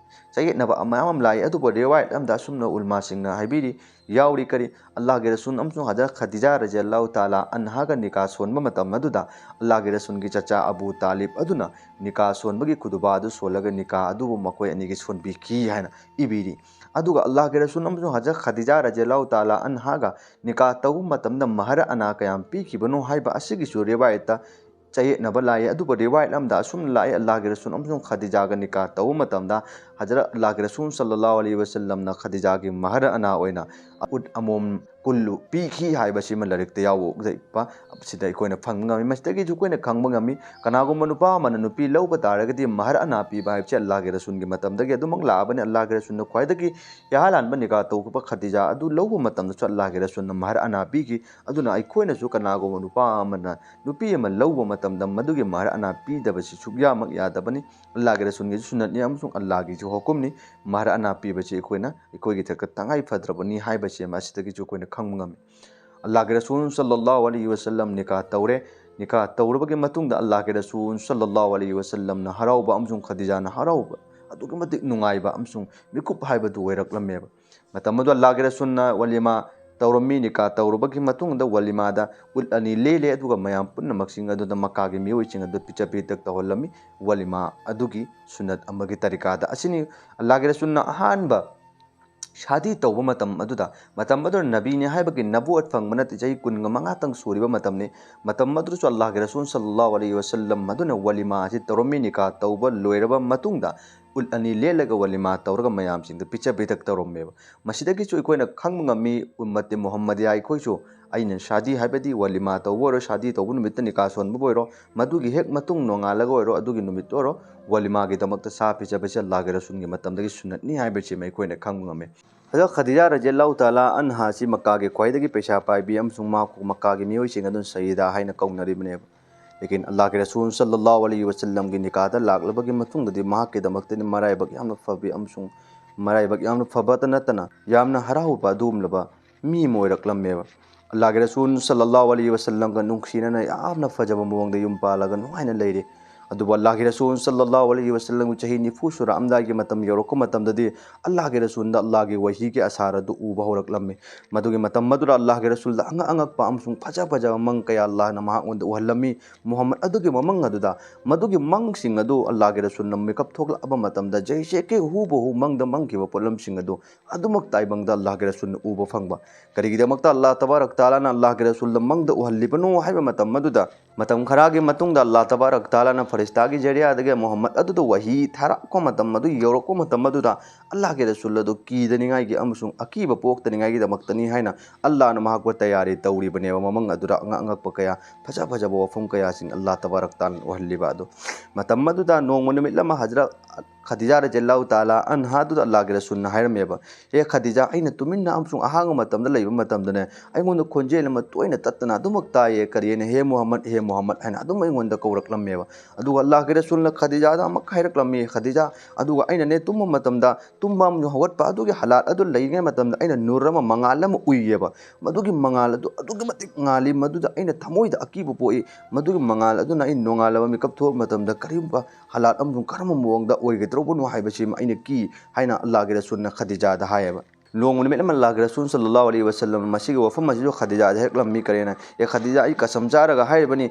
ꯆꯌꯦꯠꯅꯕ ꯃꯌꯥꯝ ꯑꯃ ꯂꯥꯛꯏ꯫ ꯑꯗꯨꯕꯨ ꯔꯤꯋꯥꯌꯠ ꯑꯃꯗ ꯑꯁꯨꯝꯅ ꯎꯂꯃꯥꯁꯤꯡꯅ ꯍꯥꯏꯕꯤꯔꯤ, ꯌꯥꯎꯔꯤ꯫ ꯀꯔꯤ? ꯑꯜꯂꯥꯍꯒꯤ ꯔꯁꯨꯜ ꯑꯃꯁꯨꯡ ꯍꯖꯔꯠ ꯈꯗꯤꯖꯥ ꯔꯖꯤꯌꯜꯂꯥꯍꯨ ꯇꯥꯂꯥ ꯑꯟꯍꯥꯒ ꯅꯤꯀꯥ ꯁꯣꯟꯕ ꯃꯇꯝ ꯑꯗꯨꯗ ꯑꯜꯂꯥꯍꯒꯤ ꯔꯁꯨꯜꯒꯤ ꯆꯆꯥ ꯑꯕꯨ ꯇꯥꯂꯤꯕ ꯑꯗꯨꯅ ꯅꯤꯀꯥ ꯁꯣꯟꯕꯒꯤ ꯈꯨꯗꯨꯕꯥ ꯑꯗꯨ ꯁꯣꯜꯂꯒ ꯅꯤꯀꯥ ꯑꯗꯨꯕꯨ ꯃꯈꯣꯏ ꯑꯅꯤꯒꯤ ꯁꯣꯟꯕꯤꯈꯤ ꯍꯥꯏꯅ ꯏꯕꯤꯔꯤ꯫ ꯑꯗꯨꯒ ꯑꯜꯂꯥꯍꯒꯤ ꯔꯁꯨꯜ ꯑꯃꯁꯨꯡ ꯍꯖꯔꯠ ꯈꯗꯤꯖꯥ ꯔꯖꯤꯌꯜꯂꯥꯍꯨ ꯇꯥꯂꯥ ꯑꯟꯍꯥꯒ ꯅꯤꯀꯥ ꯇꯧꯕ ꯃꯇꯝꯗ ꯃꯍꯔ ꯑꯅꯥ ꯀꯌꯥꯝ ꯄꯤꯈꯤꯕꯅꯣ ꯍꯥꯏꯕ ꯑꯁꯤꯒꯤꯁꯨ ꯔꯤꯋꯥꯌꯠꯇ ꯆꯌꯦꯠꯅꯕ ꯂꯥꯛꯏ꯫ ꯑꯗꯨꯕꯨ ꯔꯤꯋꯥꯌꯠ ꯑꯃꯗ ꯑꯁꯨꯝꯅ ꯂꯥꯛꯏ, ꯑꯜꯂꯥꯍꯒꯤ ꯔꯁꯨꯜ ꯑꯃꯁꯨꯡ ꯈꯗꯤꯖꯥꯒ ꯅꯤꯀꯥ ꯇꯧꯕ ꯃꯇꯝꯗ ꯍꯖꯔꯠ ꯑꯜꯂꯥꯍꯒꯤ ꯔꯁꯨꯜ ꯁꯜꯂꯜꯂꯥꯍꯨ ꯑꯂꯩꯍꯤ ꯋꯁꯜꯂꯝꯅ ꯈꯗꯤꯖꯥꯒꯤ ꯃꯍꯔ ꯑꯅꯥ ꯑꯣꯏꯅ ꯎꯠ ꯑꯃꯣꯝ ꯀꯨꯜꯂꯨ ꯄꯤꯈꯤ ꯍꯥꯏꯕꯁꯤꯃ ꯂꯥꯏꯔꯤꯛꯇ ꯌꯥꯎꯕ ꯁꯤꯗ ꯑꯩꯈꯣꯏꯅ ꯐꯪꯕ ꯉꯝꯃꯤ꯫ ꯃꯁꯤꯗꯒꯤꯁꯨ ꯑꯩꯈꯣꯏꯅ ꯈꯪꯕ ꯉꯝꯃꯤ, ꯀꯅꯥꯒꯨꯝꯕ ꯅꯨꯄꯥ ꯑꯃꯅ ꯅꯨꯄꯤ ꯂꯧꯕ ꯇꯥꯔꯒꯗꯤ ꯃꯍꯔ ꯑꯅꯥ ꯄꯤꯕ ꯍꯥꯏꯕꯁꯤ ꯑꯜꯂꯥꯍꯒꯤ ꯔꯁꯨꯜꯒꯤ ꯃꯇꯝꯗꯒꯤ ꯑꯗꯨꯃꯛ ꯂꯥꯛꯑꯕꯅꯤ꯫ ꯑꯜꯂꯥꯍꯒꯤ ꯔꯁꯨꯜꯅ ꯈ꯭ꯋꯥꯏꯗꯒꯤ ꯏꯍꯥꯟ ꯍꯥꯟꯕ ꯅꯤꯀꯥ ꯇꯧꯈꯤꯕ ꯈꯗꯤꯖꯥ ꯑꯗꯨ ꯂꯧꯕ ꯃꯇꯝꯗꯁꯨ ꯑꯜꯂꯥꯍꯒꯤ ꯔꯁꯨꯜꯅ ꯃꯍꯔ ꯑꯅꯥ ꯄꯤꯈꯤ꯫ ꯑꯗꯨꯅ ꯑꯩꯈꯣꯏꯅꯁꯨ ꯀꯅꯥꯒꯨꯝꯕ ꯅꯨꯄꯥ ꯑꯃꯅ ꯅꯨꯄꯤ ꯑꯃ ꯂꯧꯕ ꯃꯇꯝꯗ ꯃꯗꯨꯒꯤ ꯃꯍꯔ ꯑꯅꯥ ꯄꯤꯗꯕꯁꯤ ꯁꯨꯛꯌꯥꯃꯛ ꯌꯥꯗꯕꯅꯤ꯫ ꯑꯜꯂꯥꯍꯒꯤ ꯔꯁꯨꯜꯒꯤꯁꯨ ꯁꯨꯟꯅꯠꯅꯤ ꯑꯃꯁꯨꯡ ꯑꯜꯂꯥꯍꯒꯤꯁꯨ ꯍꯨꯀꯨꯝꯅꯤ꯫ ꯃꯍꯔ ꯑꯅꯥ ꯄꯤꯕꯁꯤ ꯑꯩꯈꯣꯏꯅ, ꯑꯩꯈꯣꯏꯒꯤ ꯊꯛꯇ ꯇꯉꯥꯏ ꯐꯗ꯭ꯔꯕꯅꯤ ꯍꯥꯏꯕꯁꯤ ꯑꯁꯤꯗꯒꯤꯁꯨ ꯑꯩꯈꯣꯏꯅ ꯈꯪꯕ ꯉꯝꯃꯤ꯫ ꯑꯜꯂꯥꯍꯒꯤ ꯔꯁꯨꯜ ꯁꯜꯂꯜꯂꯥꯍꯨ ꯑꯂꯩꯍꯤ ꯋꯁꯜꯂꯝ ꯅꯤꯀꯥ ꯇꯧꯔꯦ꯫ ꯅꯤꯀꯥ ꯇꯧꯔꯕꯒꯤ ꯃꯇꯨꯡꯗ ꯑꯜꯂꯥꯍꯒꯤ ꯔꯁꯨꯜ ꯁꯜꯂꯜꯂꯥꯍꯨ ꯑꯂꯩꯍꯤ ꯋꯁꯜꯂꯝꯅ ꯍꯔꯥꯎꯕ ꯑꯃꯁꯨꯡ ꯈꯗꯤꯖꯥꯅ ꯍꯔꯥꯎꯕ ꯑꯗꯨꯛꯀꯤ ꯃꯇꯤꯛ ꯅꯨꯡꯉꯥꯏꯕ ꯑꯃꯁꯨꯡ ꯃꯤꯀꯨꯞ ꯍꯥꯏꯕꯗꯨ ꯑꯣꯏꯔꯛꯂꯝꯃꯦꯕ꯫ ꯃꯇꯝ ꯑꯗꯨꯗ ꯑꯜꯂꯥꯍꯒꯤ ꯔꯁꯨꯜꯅ ꯋꯥꯂꯤꯃꯥ ꯇꯧꯔꯝꯃꯤ꯫ ꯅꯤꯀꯥ ꯇꯧꯔꯕꯒꯤ ꯃꯇꯨꯡꯗ ꯋꯥꯂꯤꯃꯥꯗ ꯎꯠ ꯑꯅꯤ ꯂꯦꯜꯂꯦ, ꯑꯗꯨꯒ ꯃꯌꯥꯝ ꯄꯨꯝꯅꯃꯛꯁꯤꯡ ꯑꯗꯨꯗ ꯃꯛꯀꯥꯒꯤ ꯃꯤꯑꯣꯏꯁꯤꯡ ꯑꯗꯨ ꯄꯤꯖ ꯄꯤꯊꯛ ꯇꯧꯍꯜꯂꯝꯃꯤ꯫ ꯋꯥꯂꯤꯃꯥ ꯑꯗꯨꯒꯤ ꯁꯨꯟꯅꯠ ꯑꯃꯒꯤ ꯇꯔꯤꯀꯥꯗ ꯑꯁꯤꯅꯤ꯫ ꯑꯜꯂꯥꯍꯒꯤ ꯔꯁꯨꯜꯅ ꯑꯍꯥꯟꯕ ꯁꯥꯗꯤ ꯇꯧꯕ ꯃꯇꯝ ꯑꯗꯨꯗ, ꯃꯇꯝ ꯑꯗꯨꯗ ꯅꯕꯤꯅꯤ ꯍꯥꯏꯕꯒꯤ ꯅꯕꯨꯋꯠ ꯐꯪꯕ ꯅꯠꯇꯦ, ꯆꯍꯤ ꯀꯨꯟꯒ ꯃꯉꯥꯇꯪ ꯁꯨꯔꯤꯕ ꯃꯇꯝꯅꯤ꯫ ꯃꯇꯝ ꯑꯗꯨꯗꯁꯨ ꯑꯜꯂꯥꯍꯒꯤ ꯔꯁꯨꯜ ꯁꯜꯂꯜꯂꯥꯍꯨ ꯑꯂꯩꯍꯤ ꯋꯁꯜꯂꯝ ꯑꯗꯨꯅ ꯋꯥꯂꯤꯃꯥ ꯑꯁꯤ ꯇꯧꯔꯝꯃꯤ꯫ ꯅꯤꯀꯥ ꯇꯧꯕ ꯂꯣꯏꯔꯕ ꯃꯇꯨꯡꯗ ꯎꯠ ꯑꯅꯤ ꯂꯦꯜꯂꯒ ꯋꯥꯂꯤꯃꯥ ꯇꯧꯔꯒ ꯃꯌꯥꯝꯁꯤꯡꯗ ꯄꯤꯖ ꯄꯤꯊꯛ ꯇꯧꯔꯝꯃꯦꯕ꯫ ꯃꯁꯤꯗꯒꯤꯁꯨ ꯑꯩꯈꯣꯏꯅ ꯈꯪꯕ ꯉꯝꯃꯤ, ꯎꯝꯃꯠꯇꯦ ꯃꯨꯍꯝꯃꯗꯤꯌꯥ ꯑꯩꯈꯣꯏꯁꯨ, ꯑꯩꯅ ꯁꯥꯗꯤ ꯍꯥꯏꯕꯗꯤ ꯋꯥꯂꯤꯃꯥ ꯇꯧꯕ ꯑꯣꯏꯔꯣ, ꯁꯥꯗꯤ ꯇꯧꯕ ꯅꯨꯃꯤꯠꯇ ꯅꯤꯀꯥ ꯁꯣꯟꯕꯕꯨ ꯑꯣꯏꯔꯣ, ꯃꯗꯨꯒꯤ ꯍꯦꯛ ꯃꯇꯨꯡ ꯅꯣꯡꯉꯥꯜꯂꯒ ꯑꯣꯏꯔꯣ, ꯑꯗꯨꯒꯤ ꯅꯨꯃꯤꯠꯇ ꯑꯣꯏꯔꯣ, ꯋꯥꯂꯤꯃꯥꯒꯤꯗꯃꯛꯇ ꯁꯥ ꯄꯤꯖꯕꯁꯦ ꯑꯜꯂꯥꯍꯒꯤ ꯔꯁꯨꯜꯒꯤ ꯃꯇꯝꯗꯒꯤ ꯁꯨꯟꯅꯠꯅꯤ ꯍꯥꯏꯕꯁꯤꯃ ꯑꯩꯈꯣꯏꯅ ꯈꯪꯕ ꯉꯝꯃꯤ꯫ ꯍꯖꯔꯠ ꯈꯗꯤꯖꯥ ꯔꯖꯤꯌꯜꯂꯥꯍꯨ ꯇꯥꯂꯥ ꯑꯟꯍꯥ ꯑꯁꯤ ꯃꯛꯀꯥꯒꯤ ꯈ꯭ꯋꯥꯏꯗꯒꯤ ꯄꯩꯁꯥ ꯄꯥꯏꯕꯤ ꯑꯃꯁꯨꯡ ꯃꯍꯥꯛꯄꯨ ꯃꯛꯀꯥꯒꯤ ꯃꯤꯑꯣꯏꯁꯤꯡ ꯑꯗꯨꯅ ꯁꯌꯤꯗꯥ ꯍꯥꯏꯅ ꯀꯧꯅꯔꯤꯕꯅꯦꯕ꯫ ꯂꯦꯀꯤꯟ ꯑꯜꯂꯥꯍꯒꯤ ꯔꯁꯨꯜ ꯁꯜꯂꯜꯂꯥꯍꯨ ꯑꯂꯩꯍꯤ ꯋꯁꯜꯂꯝꯒꯤ ꯅꯤꯀꯥꯗ ꯂꯥꯛꯂꯕꯒꯤ ꯃꯇꯨꯡꯗꯗꯤ ꯃꯍꯥꯛꯀꯤꯗꯃꯛꯇꯗꯤ ꯃꯔꯥꯏꯕꯛ ꯌꯥꯝꯅ ꯐꯕꯤ ꯑꯃꯁꯨꯡ ꯃꯔꯥꯏꯕꯛ ꯌꯥꯝꯅ ꯐꯕꯇ ꯅꯠꯇꯅ ꯌꯥꯝꯅ ꯍꯔꯥꯎꯕ ꯑꯗꯨꯒꯨꯝꯂꯕ ꯃꯤ ꯑꯃ ꯑꯣꯏꯔꯛꯂꯝꯃꯦꯕ꯫ ꯑꯜꯂꯥꯍꯒꯤ ꯔꯁꯨꯜ ꯁꯜꯂꯜꯂꯥꯍꯨ ꯑꯂꯩꯍꯤ ꯋꯁꯜꯂꯝꯒ ꯅꯨꯡꯁꯤꯅꯅ ꯌꯥꯝꯅ ꯐꯖꯕ ꯃꯑꯣꯡꯗ ꯌꯨꯝ ꯄꯥꯜꯂꯒ ꯅꯨꯡꯉꯥꯏꯅ ꯂꯩꯔꯤ꯫ ꯑꯗꯨꯕꯨ ꯑꯜꯂꯥꯍꯒꯤ ꯔꯁꯨꯜ ꯁꯜꯂꯜꯂꯥꯍꯨ ꯑꯂꯩꯍꯤ ꯋꯁꯜꯂꯝꯒꯤ ꯆꯍꯤ ꯅꯤꯐꯨ ꯁꯨꯔꯛꯑꯝꯗꯥꯏꯒꯤ ꯃꯇꯝ ꯌꯧꯔꯛꯄ ꯃꯇꯝꯗꯗꯤ ꯑꯜꯂꯥꯍꯒꯤ ꯔꯁꯨꯜꯗ ꯑꯜꯂꯥꯍꯒꯤ ꯋꯥꯍꯤꯒꯤ ꯑꯁꯥꯔ ꯑꯗꯨ ꯎꯕ ꯍꯧꯔꯛꯂꯝꯃꯤ꯫ ꯃꯗꯨꯒꯤ ꯃꯇꯝ ꯑꯗꯨꯗ ꯑꯜꯂꯥꯍꯒꯤ ꯔꯁꯨꯜꯗ ꯑꯉꯛ ꯑꯉꯛꯄ ꯑꯃꯁꯨꯡ ꯐꯖ ꯐꯖꯕ ꯃꯪ ꯀꯌꯥ ꯑꯜꯂꯥꯍꯅ ꯃꯍꯥꯛꯉꯣꯟꯗ ꯎꯍꯜꯂꯝꯃꯤ꯫ ꯃꯨꯍꯝꯃꯗ ꯑꯗꯨꯒꯤ ꯃꯃꯪ ꯑꯗꯨꯗ, ꯃꯗꯨꯒꯤ ꯃꯪꯁꯤꯡ ꯑꯗꯨ ꯑꯜꯂꯥꯍꯒꯤ ꯔꯁꯨꯜꯅ ꯃꯤꯀꯞ ꯊꯣꯛꯂꯛꯑꯕ ꯃꯇꯝꯗ ꯖꯩꯁꯦ ꯀꯤ ꯍꯨꯕꯍꯨ ꯃꯪꯗ ꯃꯪꯈꯤꯕ ꯄꯣꯠꯂꯝꯁꯤꯡ ꯑꯗꯨ ꯑꯗꯨꯃꯛ ꯇꯥꯏꯕꯪꯗ ꯑꯜꯂꯥꯍꯒꯤ ꯔꯁꯨꯜꯅ ꯎꯕ ꯐꯪꯕ꯫ ꯀꯔꯤꯒꯤꯗꯃꯛꯇ ꯑꯜꯂꯥꯍ ꯇꯕꯥꯔꯛ ꯇꯥꯂꯥꯅ ꯑꯜꯂꯥꯍꯒꯤ ꯔꯁꯨꯜꯗ ꯃꯪꯗ ꯎꯍꯜꯂꯤꯕꯅꯣ ꯍꯥꯏꯕ ꯃꯇꯝ ꯑꯗꯨꯗ, ꯃꯇꯝ ꯈꯔꯒꯤ ꯃꯇꯨꯡꯗ ꯑꯜꯂꯥꯍ ꯇꯕꯥꯔꯛ ꯇꯥꯂꯥꯅ ꯐꯔꯤꯁꯇꯥꯒꯤ ꯖꯔꯤꯌꯥꯗꯒꯤ ꯃꯨꯍꯝꯃꯗ ꯑꯗꯨꯗ ꯋꯥꯍꯤ ꯊꯥꯔꯛꯄ ꯃꯇꯝ ꯑꯗꯨ ꯌꯧꯔꯛꯄ ꯃꯇꯝ ꯑꯗꯨꯗ ꯑꯜꯂꯥꯍꯒꯤ ꯔꯁꯨꯜ ꯑꯗꯨ ꯀꯤꯗꯅꯤꯡꯉꯥꯏꯒꯤ ꯑꯃꯁꯨꯡ ꯑꯀꯤꯕ ꯄꯣꯛꯇꯅꯤꯡꯉꯥꯏꯒꯤꯗꯃꯛꯇꯅꯤ ꯍꯥꯏꯅ ꯑꯜꯂꯥꯍꯅ ꯃꯍꯥꯛꯄꯨ ꯇꯌꯥꯔꯤ ꯇꯧꯔꯤꯕꯅꯦꯕ꯫ ꯃꯃꯪ ꯑꯗꯨꯗ ꯑꯉꯛ ꯑꯉꯛꯄ ꯀꯌꯥ, ꯐꯖ ꯐꯖꯕ ꯋꯥꯐꯝ ꯀꯌꯥꯁꯤꯡ ꯑꯜꯂꯥꯍ ꯇꯕꯥꯔꯛ ꯇꯥꯂꯥꯅ ꯎꯍꯜꯂꯤꯕ ꯑꯗꯨ꯫ ꯃꯇꯝ ꯑꯗꯨꯗ ꯅꯣꯡꯃ ꯅꯨꯃꯤꯠ ꯑꯃ ꯍꯖꯔꯠ ꯈꯗꯤꯖꯥ ꯔꯖꯤꯌꯜꯂꯥꯍꯨ ꯇꯥꯂꯥ ꯑꯟꯍꯥꯗꯨꯗ ꯑꯜꯂꯥꯍꯒꯤ ꯔꯁꯨꯜꯅ ꯍꯥꯏꯔꯝꯃꯦꯕ, "ꯑꯦ ꯈꯗꯤꯖꯥ, ꯑꯩꯅ ꯇꯨꯃꯤꯟꯅ ꯑꯃꯁꯨꯡ ꯑꯍꯥꯡꯕ ꯃꯇꯝꯗ ꯂꯩꯕ ꯃꯇꯝꯗꯅꯦ, ꯑꯩꯉꯣꯟꯗ ꯈꯣꯟꯖꯦꯜ ꯑꯃ ꯇꯣꯏꯅ ꯇꯠꯇꯅ ꯑꯗꯨꯃꯛ ꯇꯥꯏꯌꯦ꯫ ꯀꯔꯤ ꯍꯥꯏꯅ? 'ꯍꯦ ꯃꯨꯍꯝꯃꯗ, ꯍꯦ ꯃꯨꯍꯝꯃꯗ' ꯍꯥꯏꯅ ꯑꯗꯨꯝ ꯑꯩꯉꯣꯟꯗ ꯀꯧꯔꯛꯂꯝꯃꯦꯕ꯫ ꯑꯗꯨꯒ ꯑꯜꯂꯥꯍꯒꯤ ꯔꯁꯨꯜꯅ ꯈꯗꯤꯖꯥꯗ ꯑꯃꯨꯛ ꯍꯥꯏꯔꯛꯂꯝꯃꯤ, 'ꯈꯗꯤꯖꯥ, ꯑꯗꯨꯒ ꯑꯩꯅꯅꯦ ꯇꯨꯝꯕ ꯃꯇꯝꯗ ꯇꯨꯝꯕ ꯑꯃꯁꯨꯡ ꯍꯧꯒꯠꯄ ꯑꯗꯨꯒꯤ ꯍꯥꯂꯥꯠ ꯑꯗꯨ ꯂꯩꯔꯤꯉꯩ ꯃꯇꯝꯗ ꯑꯩꯅ ꯅꯨꯔ ꯑꯃ, ꯃꯉꯥꯜ ꯑꯃ ꯎꯏꯌꯦꯕ꯫ ꯃꯗꯨꯒꯤ ꯃꯉꯥꯜ ꯑꯗꯨ ꯑꯗꯨꯛꯀꯤ ꯃꯇꯤꯛ ꯉꯥꯜꯂꯤ, ꯃꯗꯨꯗ ꯑꯩꯅ ꯊꯃꯣꯏꯗ ꯑꯀꯤꯕ ꯄꯣꯛꯏ꯫ ꯃꯗꯨꯒꯤ ꯃꯉꯥꯜ ꯑꯗꯨꯅ ꯑꯩ ꯅꯣꯡꯉꯥꯜꯂꯕ ꯃꯤꯀꯞ ꯊꯣꯛꯄ ꯃꯇꯝꯗ ꯀꯔꯤꯒꯨꯝꯕ ꯍꯥꯂꯥꯠ ꯑꯃꯁꯨꯡ ꯀꯔꯝꯕ ꯃꯑꯣꯡꯗ ꯑꯣꯏꯒꯗ꯭ꯔꯥ?' ꯇꯧꯔꯨꯒꯅꯨ ꯍꯥꯏꯕꯁꯤ ꯑꯩꯅ ꯀꯤ ꯍꯥꯏꯅ ꯑꯜꯂꯥꯍꯒꯤ ꯔꯁꯨꯜꯅ ꯈꯗꯤꯖꯥꯗ ꯍꯥꯏꯌꯦꯕ꯫ ꯅꯣꯡꯃ ꯅꯨꯃꯤꯠ ꯑꯃ ꯑꯜꯂꯥꯍꯒꯤ ꯔꯁꯨꯜ ꯁꯜꯂꯜꯂꯥꯍꯨ ꯑꯂꯩꯍꯤ ꯋꯥꯁꯜꯂꯝ ꯃꯁꯤꯒꯤ ꯋꯥꯐꯝ ꯑꯁꯤꯁꯨ ꯈꯗꯤꯖꯥꯗ ꯍꯥꯏꯔꯛꯂꯝꯃꯤ꯫ ꯀꯔꯤꯅ, "ꯑꯦ ꯈꯗꯤꯖꯥ, ꯑꯩ ꯀꯁꯝ ꯆꯥꯔꯒ ꯍꯥꯏꯔꯤꯕꯅꯤ,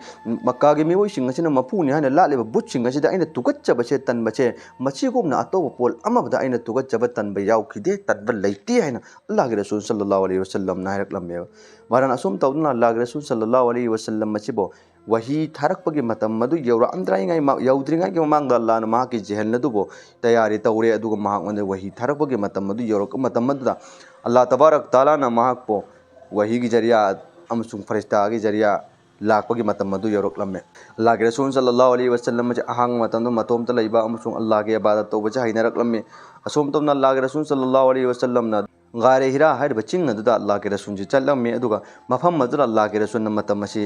ꯃꯛꯀꯥꯒꯤ ꯃꯤꯑꯣꯏꯁꯤꯡ ꯑꯁꯤꯅ ꯃꯄꯨꯅꯤ ꯍꯥꯏꯅ ꯂꯥꯠꯂꯤꯕ ꯕꯨꯠꯁꯤꯡ ꯑꯁꯤꯗ ꯑꯩꯅ ꯇꯨꯀꯠꯆꯕꯁꯦ, ꯇꯟꯕꯁꯦ, ꯃꯁꯤꯒꯨꯝꯅ ꯑꯇꯣꯞꯄ ꯄꯣꯠ ꯑꯃꯗ ꯑꯩꯅ ꯇꯨꯀꯠꯆꯕ ꯇꯟꯕ ꯌꯥꯎꯈꯤꯗꯦ, ꯇꯟꯕ ꯂꯩꯇꯦ" ꯍꯥꯏꯅ ꯑꯜꯂꯥꯍꯒꯤ ꯔꯁꯨꯜ ꯁꯜꯂꯜꯂꯥꯍꯨ ꯑꯂꯩꯍꯤ ꯋꯥꯁꯜꯂꯝꯅ ꯍꯥꯏꯔꯛꯂꯝꯃꯦꯕ꯫ ꯃꯔꯝ ꯑꯁꯨꯝ ꯇꯧꯗꯨꯅ ꯑꯜꯂꯥꯍꯒꯤ ꯔꯁꯨꯜ ꯁꯜꯂꯜꯂꯥꯍꯨ ꯑꯂꯩꯍꯤ ꯋꯥꯁꯜꯂꯝ ꯑꯁꯤꯕꯨ ꯋꯥꯍꯤ ꯊꯥꯔꯛꯄꯒꯤ ꯃꯇꯝ ꯑꯗꯨ ꯌꯧꯔꯛꯑꯝꯗ꯭ꯔꯤꯉꯩ ꯃ-, ꯌꯧꯗ꯭ꯔꯤꯉꯩꯒꯤ ꯃꯃꯥꯡꯗ ꯑꯜꯂꯥꯍꯅ ꯃꯍꯥꯛꯀꯤ ꯖꯦꯍꯦꯜ ꯑꯗꯨꯕꯨ ꯇꯌꯥꯔꯤ ꯇꯧꯔꯦ꯫ ꯑꯗꯨꯒ ꯃꯍꯥꯛꯉꯣꯟꯗ ꯋꯥꯍꯤ ꯊꯥꯔꯛꯄꯒꯤ ꯃꯇꯝ ꯑꯗꯨ ꯌꯧꯔꯛꯄ ꯃꯇꯝ ꯑꯗꯨꯗ ꯑꯜꯂꯥꯍ ꯇꯕꯥꯔꯛ ꯇꯥꯂꯥꯅ ꯃꯍꯥꯛꯄꯨ ꯋꯥꯍꯤꯒꯤ ꯖꯔꯤꯌꯥ ꯑꯃꯁꯨꯡ ꯐꯔꯤꯁꯇꯥꯒꯤ ꯖꯔꯤꯌꯥ ꯂꯥꯛꯄꯒꯤ ꯃꯇꯝ ꯑꯗꯨ ꯌꯧꯔꯛꯂꯝꯃꯦ꯫ ꯑꯜꯂꯥꯍꯒꯤ ꯔꯁꯨꯜ ꯁꯜꯂꯜꯂꯥꯍꯨ ꯑꯂꯩꯍꯤ ꯋꯥꯁꯜꯂꯝ ꯑꯁꯤ ꯑꯍꯥꯡꯕ ꯃꯇꯝꯗ ꯃꯇꯣꯝꯇ ꯂꯩꯕ ꯑꯃꯁꯨꯡ ꯑꯜꯂꯥꯍꯒꯤ ꯏꯕꯥꯗꯠ ꯇꯧꯕꯁꯦ ꯍꯩꯅꯔꯛꯂꯝꯃꯤ꯫ ꯑꯁꯣꯝ ꯇꯧꯅ ꯑꯜꯂꯥꯍꯒꯤ ꯔꯁꯨꯜ ꯁꯜꯂꯜꯂꯥꯍꯨ ꯑꯂꯩꯍꯤ ꯋꯥꯁꯜꯂꯝꯅ ꯒꯥꯔꯦ ꯍꯤꯔꯥ ꯍꯥꯏꯔꯤꯕ ꯆꯤꯡ ꯑꯗꯨꯗ ꯑꯜꯂꯥꯍꯒꯤ ꯔꯁꯨꯜꯁꯤ ꯆꯠꯂꯝꯃꯤ꯫ ꯑꯗꯨꯒ ꯃꯐꯝ ꯑꯗꯨꯗ ꯑꯜꯂꯥꯍꯒꯤ ꯔꯁꯨꯜꯅ ꯃꯇꯝ ꯑꯁꯤ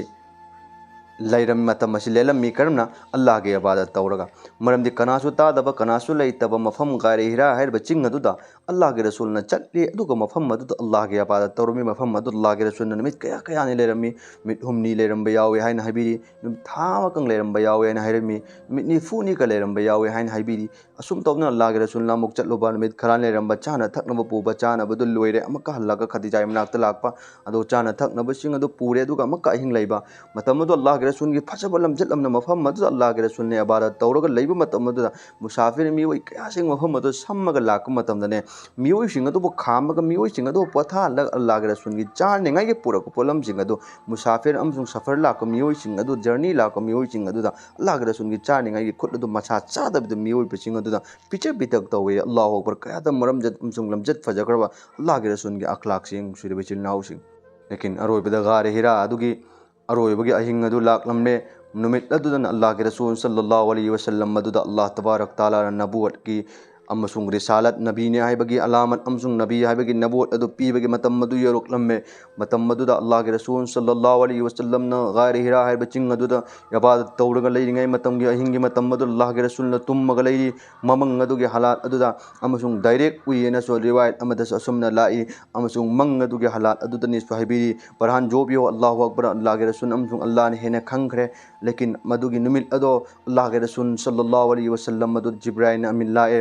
ꯂꯩꯔꯝ-, ꯃꯇꯝ ꯑꯁꯤ ꯂꯦꯜꯂꯝꯃꯤ꯫ ꯀꯔꯝꯅ? ꯑꯜꯂꯥꯍꯒꯤ ꯏꯕꯥꯗꯠ ꯇꯧꯔꯒ꯫ ꯃꯔꯝꯗꯤ ꯀꯅꯥꯁꯨ ꯇꯥꯗꯕ, ꯀꯅꯥꯁꯨ ꯂꯩꯇꯕ ꯃꯐꯝ ꯒꯥꯔꯦ ꯍꯤꯔꯥ ꯍꯥꯏꯔꯤꯕ ꯆꯤꯡ ꯑꯗꯨꯗ ꯑꯜꯂꯥꯍꯒꯤ ꯔꯁꯨꯜꯅ ꯆꯠꯂꯤ꯫ ꯑꯗꯨꯒ ꯃꯐꯝ ꯑꯗꯨꯗ ꯑꯜꯂꯥꯍꯒꯤ ꯏꯕꯥꯗꯠ ꯇꯧꯔꯝꯃꯤ꯫ ꯃꯐꯝ ꯑꯗꯨ ꯑꯜꯂꯥꯍꯒꯤ ꯔꯁꯨꯜꯅ ꯅꯨꯃꯤꯠ ꯀꯌꯥ ꯀꯌꯥꯅꯤ ꯂꯩꯔꯝꯃꯤ꯫ ꯅꯨꯃꯤꯠ ꯍꯨꯝꯅꯤ ꯂꯩꯔꯝꯕ ꯌꯥꯎꯏ ꯍꯥꯏꯅ ꯍꯥꯏꯕꯤꯔꯤ꯫ ꯅꯨꯃꯤꯠ ꯊꯥ ꯑꯃꯀꯪ ꯂꯩꯔꯝꯕ ꯌꯥꯎꯏ ꯍꯥꯏꯅ ꯍꯥꯏꯔꯝꯃꯤ꯫ ꯅꯨꯃꯤꯠ ꯅꯤꯐꯨꯅꯤꯒ ꯂꯩꯔꯝꯕ ꯌꯥꯎꯏ ꯍꯥꯏꯅ ꯍꯥꯏꯕꯤꯔꯤ꯫ ꯑꯁꯨꯝ ꯇꯧꯗꯨꯅ ꯑꯜꯂꯥꯍꯒꯤ ꯔꯁꯨꯜꯅ ꯑꯃꯨꯛ ꯆꯠꯂꯨꯕ, ꯅꯨꯃꯤꯠ ꯈꯔ ꯂꯩꯔꯝꯕ, ꯆꯥꯅ ꯊꯛꯅꯕ ꯄꯨꯕ, ꯆꯥꯅꯕꯗꯨ ꯂꯣꯏꯔꯦ꯫ ꯑꯃꯨꯛꯀ ꯍꯜꯂꯒ ꯈꯗꯤꯖꯥꯒꯤ ꯃꯅꯥꯛꯇ ꯂꯥꯛꯄ, ꯑꯗꯨ ꯆꯥꯅ ꯊꯛꯅꯕꯁꯤꯡ ꯑꯗꯨ ꯄꯨꯔꯦ꯫ ꯑꯗꯨꯒ ꯑꯃꯨꯛꯀ ꯑꯍꯤꯡ ꯂꯩꯕ꯫ ꯃꯇꯝ ꯑꯗꯨ ꯑꯜꯂꯥꯍꯒꯤ ꯔꯁꯨꯜꯒꯤ ꯐꯖꯕ ꯂꯝꯆꯠ ꯑꯃꯅ ꯃꯐꯝ ꯑꯗꯨꯗ ꯑꯜꯂꯥꯍꯒꯤ ꯔꯁꯨꯜꯅ ꯏꯕꯥꯗꯠ ꯇꯧꯔꯒ ꯂꯩꯕ ꯃꯇꯝ ꯑꯗꯨꯗ ꯃꯨꯁꯥꯐꯤꯔ ꯃꯤꯑꯣꯏ ꯀꯌꯥꯁꯤꯡ ꯃꯐꯝ ꯑꯗꯨ ꯁꯝꯃꯒ ꯂꯥꯛꯄ ꯃꯇꯝꯗꯅꯦ, ꯃꯤꯑꯣꯏꯁꯤꯡ ꯑꯗꯨꯕꯨ ꯈꯥꯝꯃꯒ, ꯃꯤꯑꯣꯏꯁꯤꯡ ꯑꯗꯨꯕꯨ ꯄꯣꯊꯥꯍꯜꯂꯒ ꯑꯜꯂꯥꯍꯒꯤ ꯔꯁꯨꯜꯒꯤ ꯆꯥꯅꯤꯡꯉꯥꯏꯒꯤ ꯄꯨꯔꯛꯄ ꯄꯣꯠꯂꯝꯁꯤꯡ ꯑꯗꯨ ꯃꯨꯁꯥꯐꯤꯔ ꯑꯃꯁꯨꯡ ꯁꯐꯔ ꯂꯥꯛꯄ ꯃꯤꯑꯣꯏꯁꯤꯡ ꯑꯗꯨ, ꯖꯔꯅꯤ ꯂꯥꯛꯄ ꯃꯤꯑꯣꯏꯁꯤꯡ ꯑꯗꯨꯗ ꯑꯜꯂꯥꯍꯒꯤ ꯔꯁꯨꯜꯒꯤ ꯆꯥꯅꯤꯡꯉꯥꯏꯒꯤ ꯈꯨꯠ ꯑꯗꯨ ꯃꯁꯥ ꯆꯥꯗꯕꯤꯗ ꯃꯤꯑꯣꯏꯕꯁꯤꯡ ꯑꯗꯨꯗ ꯄꯤꯖ ꯄꯤꯊꯛ ꯇꯧꯏ꯫ ꯑꯜꯂꯥꯍꯨ ꯑꯛꯕꯔ! ꯀꯌꯥꯗ ꯃꯔꯝꯖꯠ ꯑꯃꯁꯨꯡ ꯂꯝꯆꯠ ꯐꯖꯈ꯭ꯔꯕ ꯑꯜꯂꯥꯍꯒꯤ ꯔꯁꯨꯜꯒꯤ ꯑꯈ꯭ꯂꯥꯛꯁꯤꯡ, ꯅꯨꯡꯁꯤꯔꯕ ꯏꯆꯤꯜ ꯏꯅꯥꯎꯁꯤꯡ꯫ ꯂꯦꯀꯤꯟ ꯑꯔꯣꯏꯕꯗ ꯒꯥꯔꯦ ꯍꯤꯔꯥ ꯑꯗꯨꯒꯤ ꯑꯔꯣꯏꯕꯒꯤ ꯑꯍꯤꯡ ꯑꯗꯨ ꯂꯥꯛꯂꯝꯂꯦ꯫ ꯅꯨꯃꯤꯠ ꯑꯗꯨꯗꯅ ꯑꯜꯂꯥꯍꯒꯤ ꯔꯁꯨꯜ ꯁꯜꯂꯜꯂꯥꯍꯨ ꯑꯂꯩꯍꯤ ꯋꯥꯁꯜꯂꯝ ꯑꯗꯨꯗ ꯑꯜꯂꯥꯍ ꯇꯕꯥꯔꯛ ꯇꯥꯂꯥꯅ ꯅꯕꯨꯋꯠꯀꯤ ꯑꯃꯁꯨꯡ ꯔꯤꯁꯥꯂꯠ, ꯅꯕꯤꯅꯦ ꯍꯥꯏꯕꯒꯤ ꯑꯂꯥꯃꯠ ꯑꯃꯁꯨꯡ ꯅꯕꯤ ꯍꯥꯏꯕꯒꯤ ꯅꯕꯣꯠ ꯑꯗꯨ ꯄꯤꯕꯒꯤ ꯃꯇꯝ ꯑꯗꯨ ꯌꯧꯔꯛꯂꯝꯃꯦ꯫ ꯃꯇꯝ ꯑꯗꯨꯗ ꯑꯜꯂꯥꯍꯒꯤ ꯔꯁꯨꯜ ꯁꯜꯂꯜꯂꯥꯍꯨ ꯑꯂꯩꯍꯤ ꯋꯁꯜꯂꯝꯅ ꯒꯥꯔꯤ ꯍꯤꯔꯥ ꯍꯥꯏꯕ ꯆꯤꯡ ꯑꯗꯨꯗ ꯏꯕꯥꯗꯠ ꯇꯧꯔꯒ ꯂꯩꯔꯤꯉꯩ ꯃꯇꯝꯒꯤ ꯑꯍꯤꯡꯒꯤ ꯃꯇꯝ ꯑꯗꯨ ꯑꯜꯂꯥꯍꯒꯤ ꯔꯁꯨꯜꯅ ꯇꯨꯝꯃꯒ ꯂꯩꯔꯤ꯫ ꯃꯃꯪ ꯑꯗꯨꯒꯤ ꯍꯥꯂꯥꯠ ꯑꯗꯨꯗ ꯑꯃꯁꯨꯡ ꯗꯥꯏꯔꯦꯛ ꯎꯏꯌꯦꯅꯁꯨ ꯔꯤꯋꯥꯌꯠ ꯑꯃꯗꯁꯨ ꯑꯁꯨꯝꯅ ꯂꯥꯛꯏ꯫ ꯑꯃꯁꯨꯡ ꯃꯪ ꯑꯗꯨꯒꯤ ꯍꯥꯂꯥꯠ ꯑꯗꯨꯗꯅꯤꯁꯨ ꯍꯥꯏꯕꯤꯔꯤ꯫ ꯄꯔꯍꯥꯟ ꯖꯣꯕꯤꯌꯣ, ꯑꯜꯂꯥꯍꯨ ꯑꯛꯕꯔ, ꯑꯜꯂꯥꯍꯒꯤ ꯔꯁꯨꯜ ꯑꯃꯁꯨꯡ ꯑꯜꯂꯥꯍꯅ ꯍꯦꯟꯅ ꯈꯪꯈ꯭ꯔꯦ꯫ ꯂꯦꯀꯤꯟ ꯃꯗꯨꯒꯤ ꯅꯨꯃꯤꯠ ꯑꯗꯣ ꯑꯜꯂꯥꯍꯒꯤ ꯔꯁꯨꯜ ꯁꯜꯂꯜꯂꯥꯍꯨ ꯑꯂꯩꯍꯤ ꯋꯁꯜꯂꯝ ꯑꯗꯨ ꯖꯤꯕ꯭ꯔꯥꯏꯜꯅ ꯑꯃꯤꯟ ꯂꯥꯛꯑꯦ꯫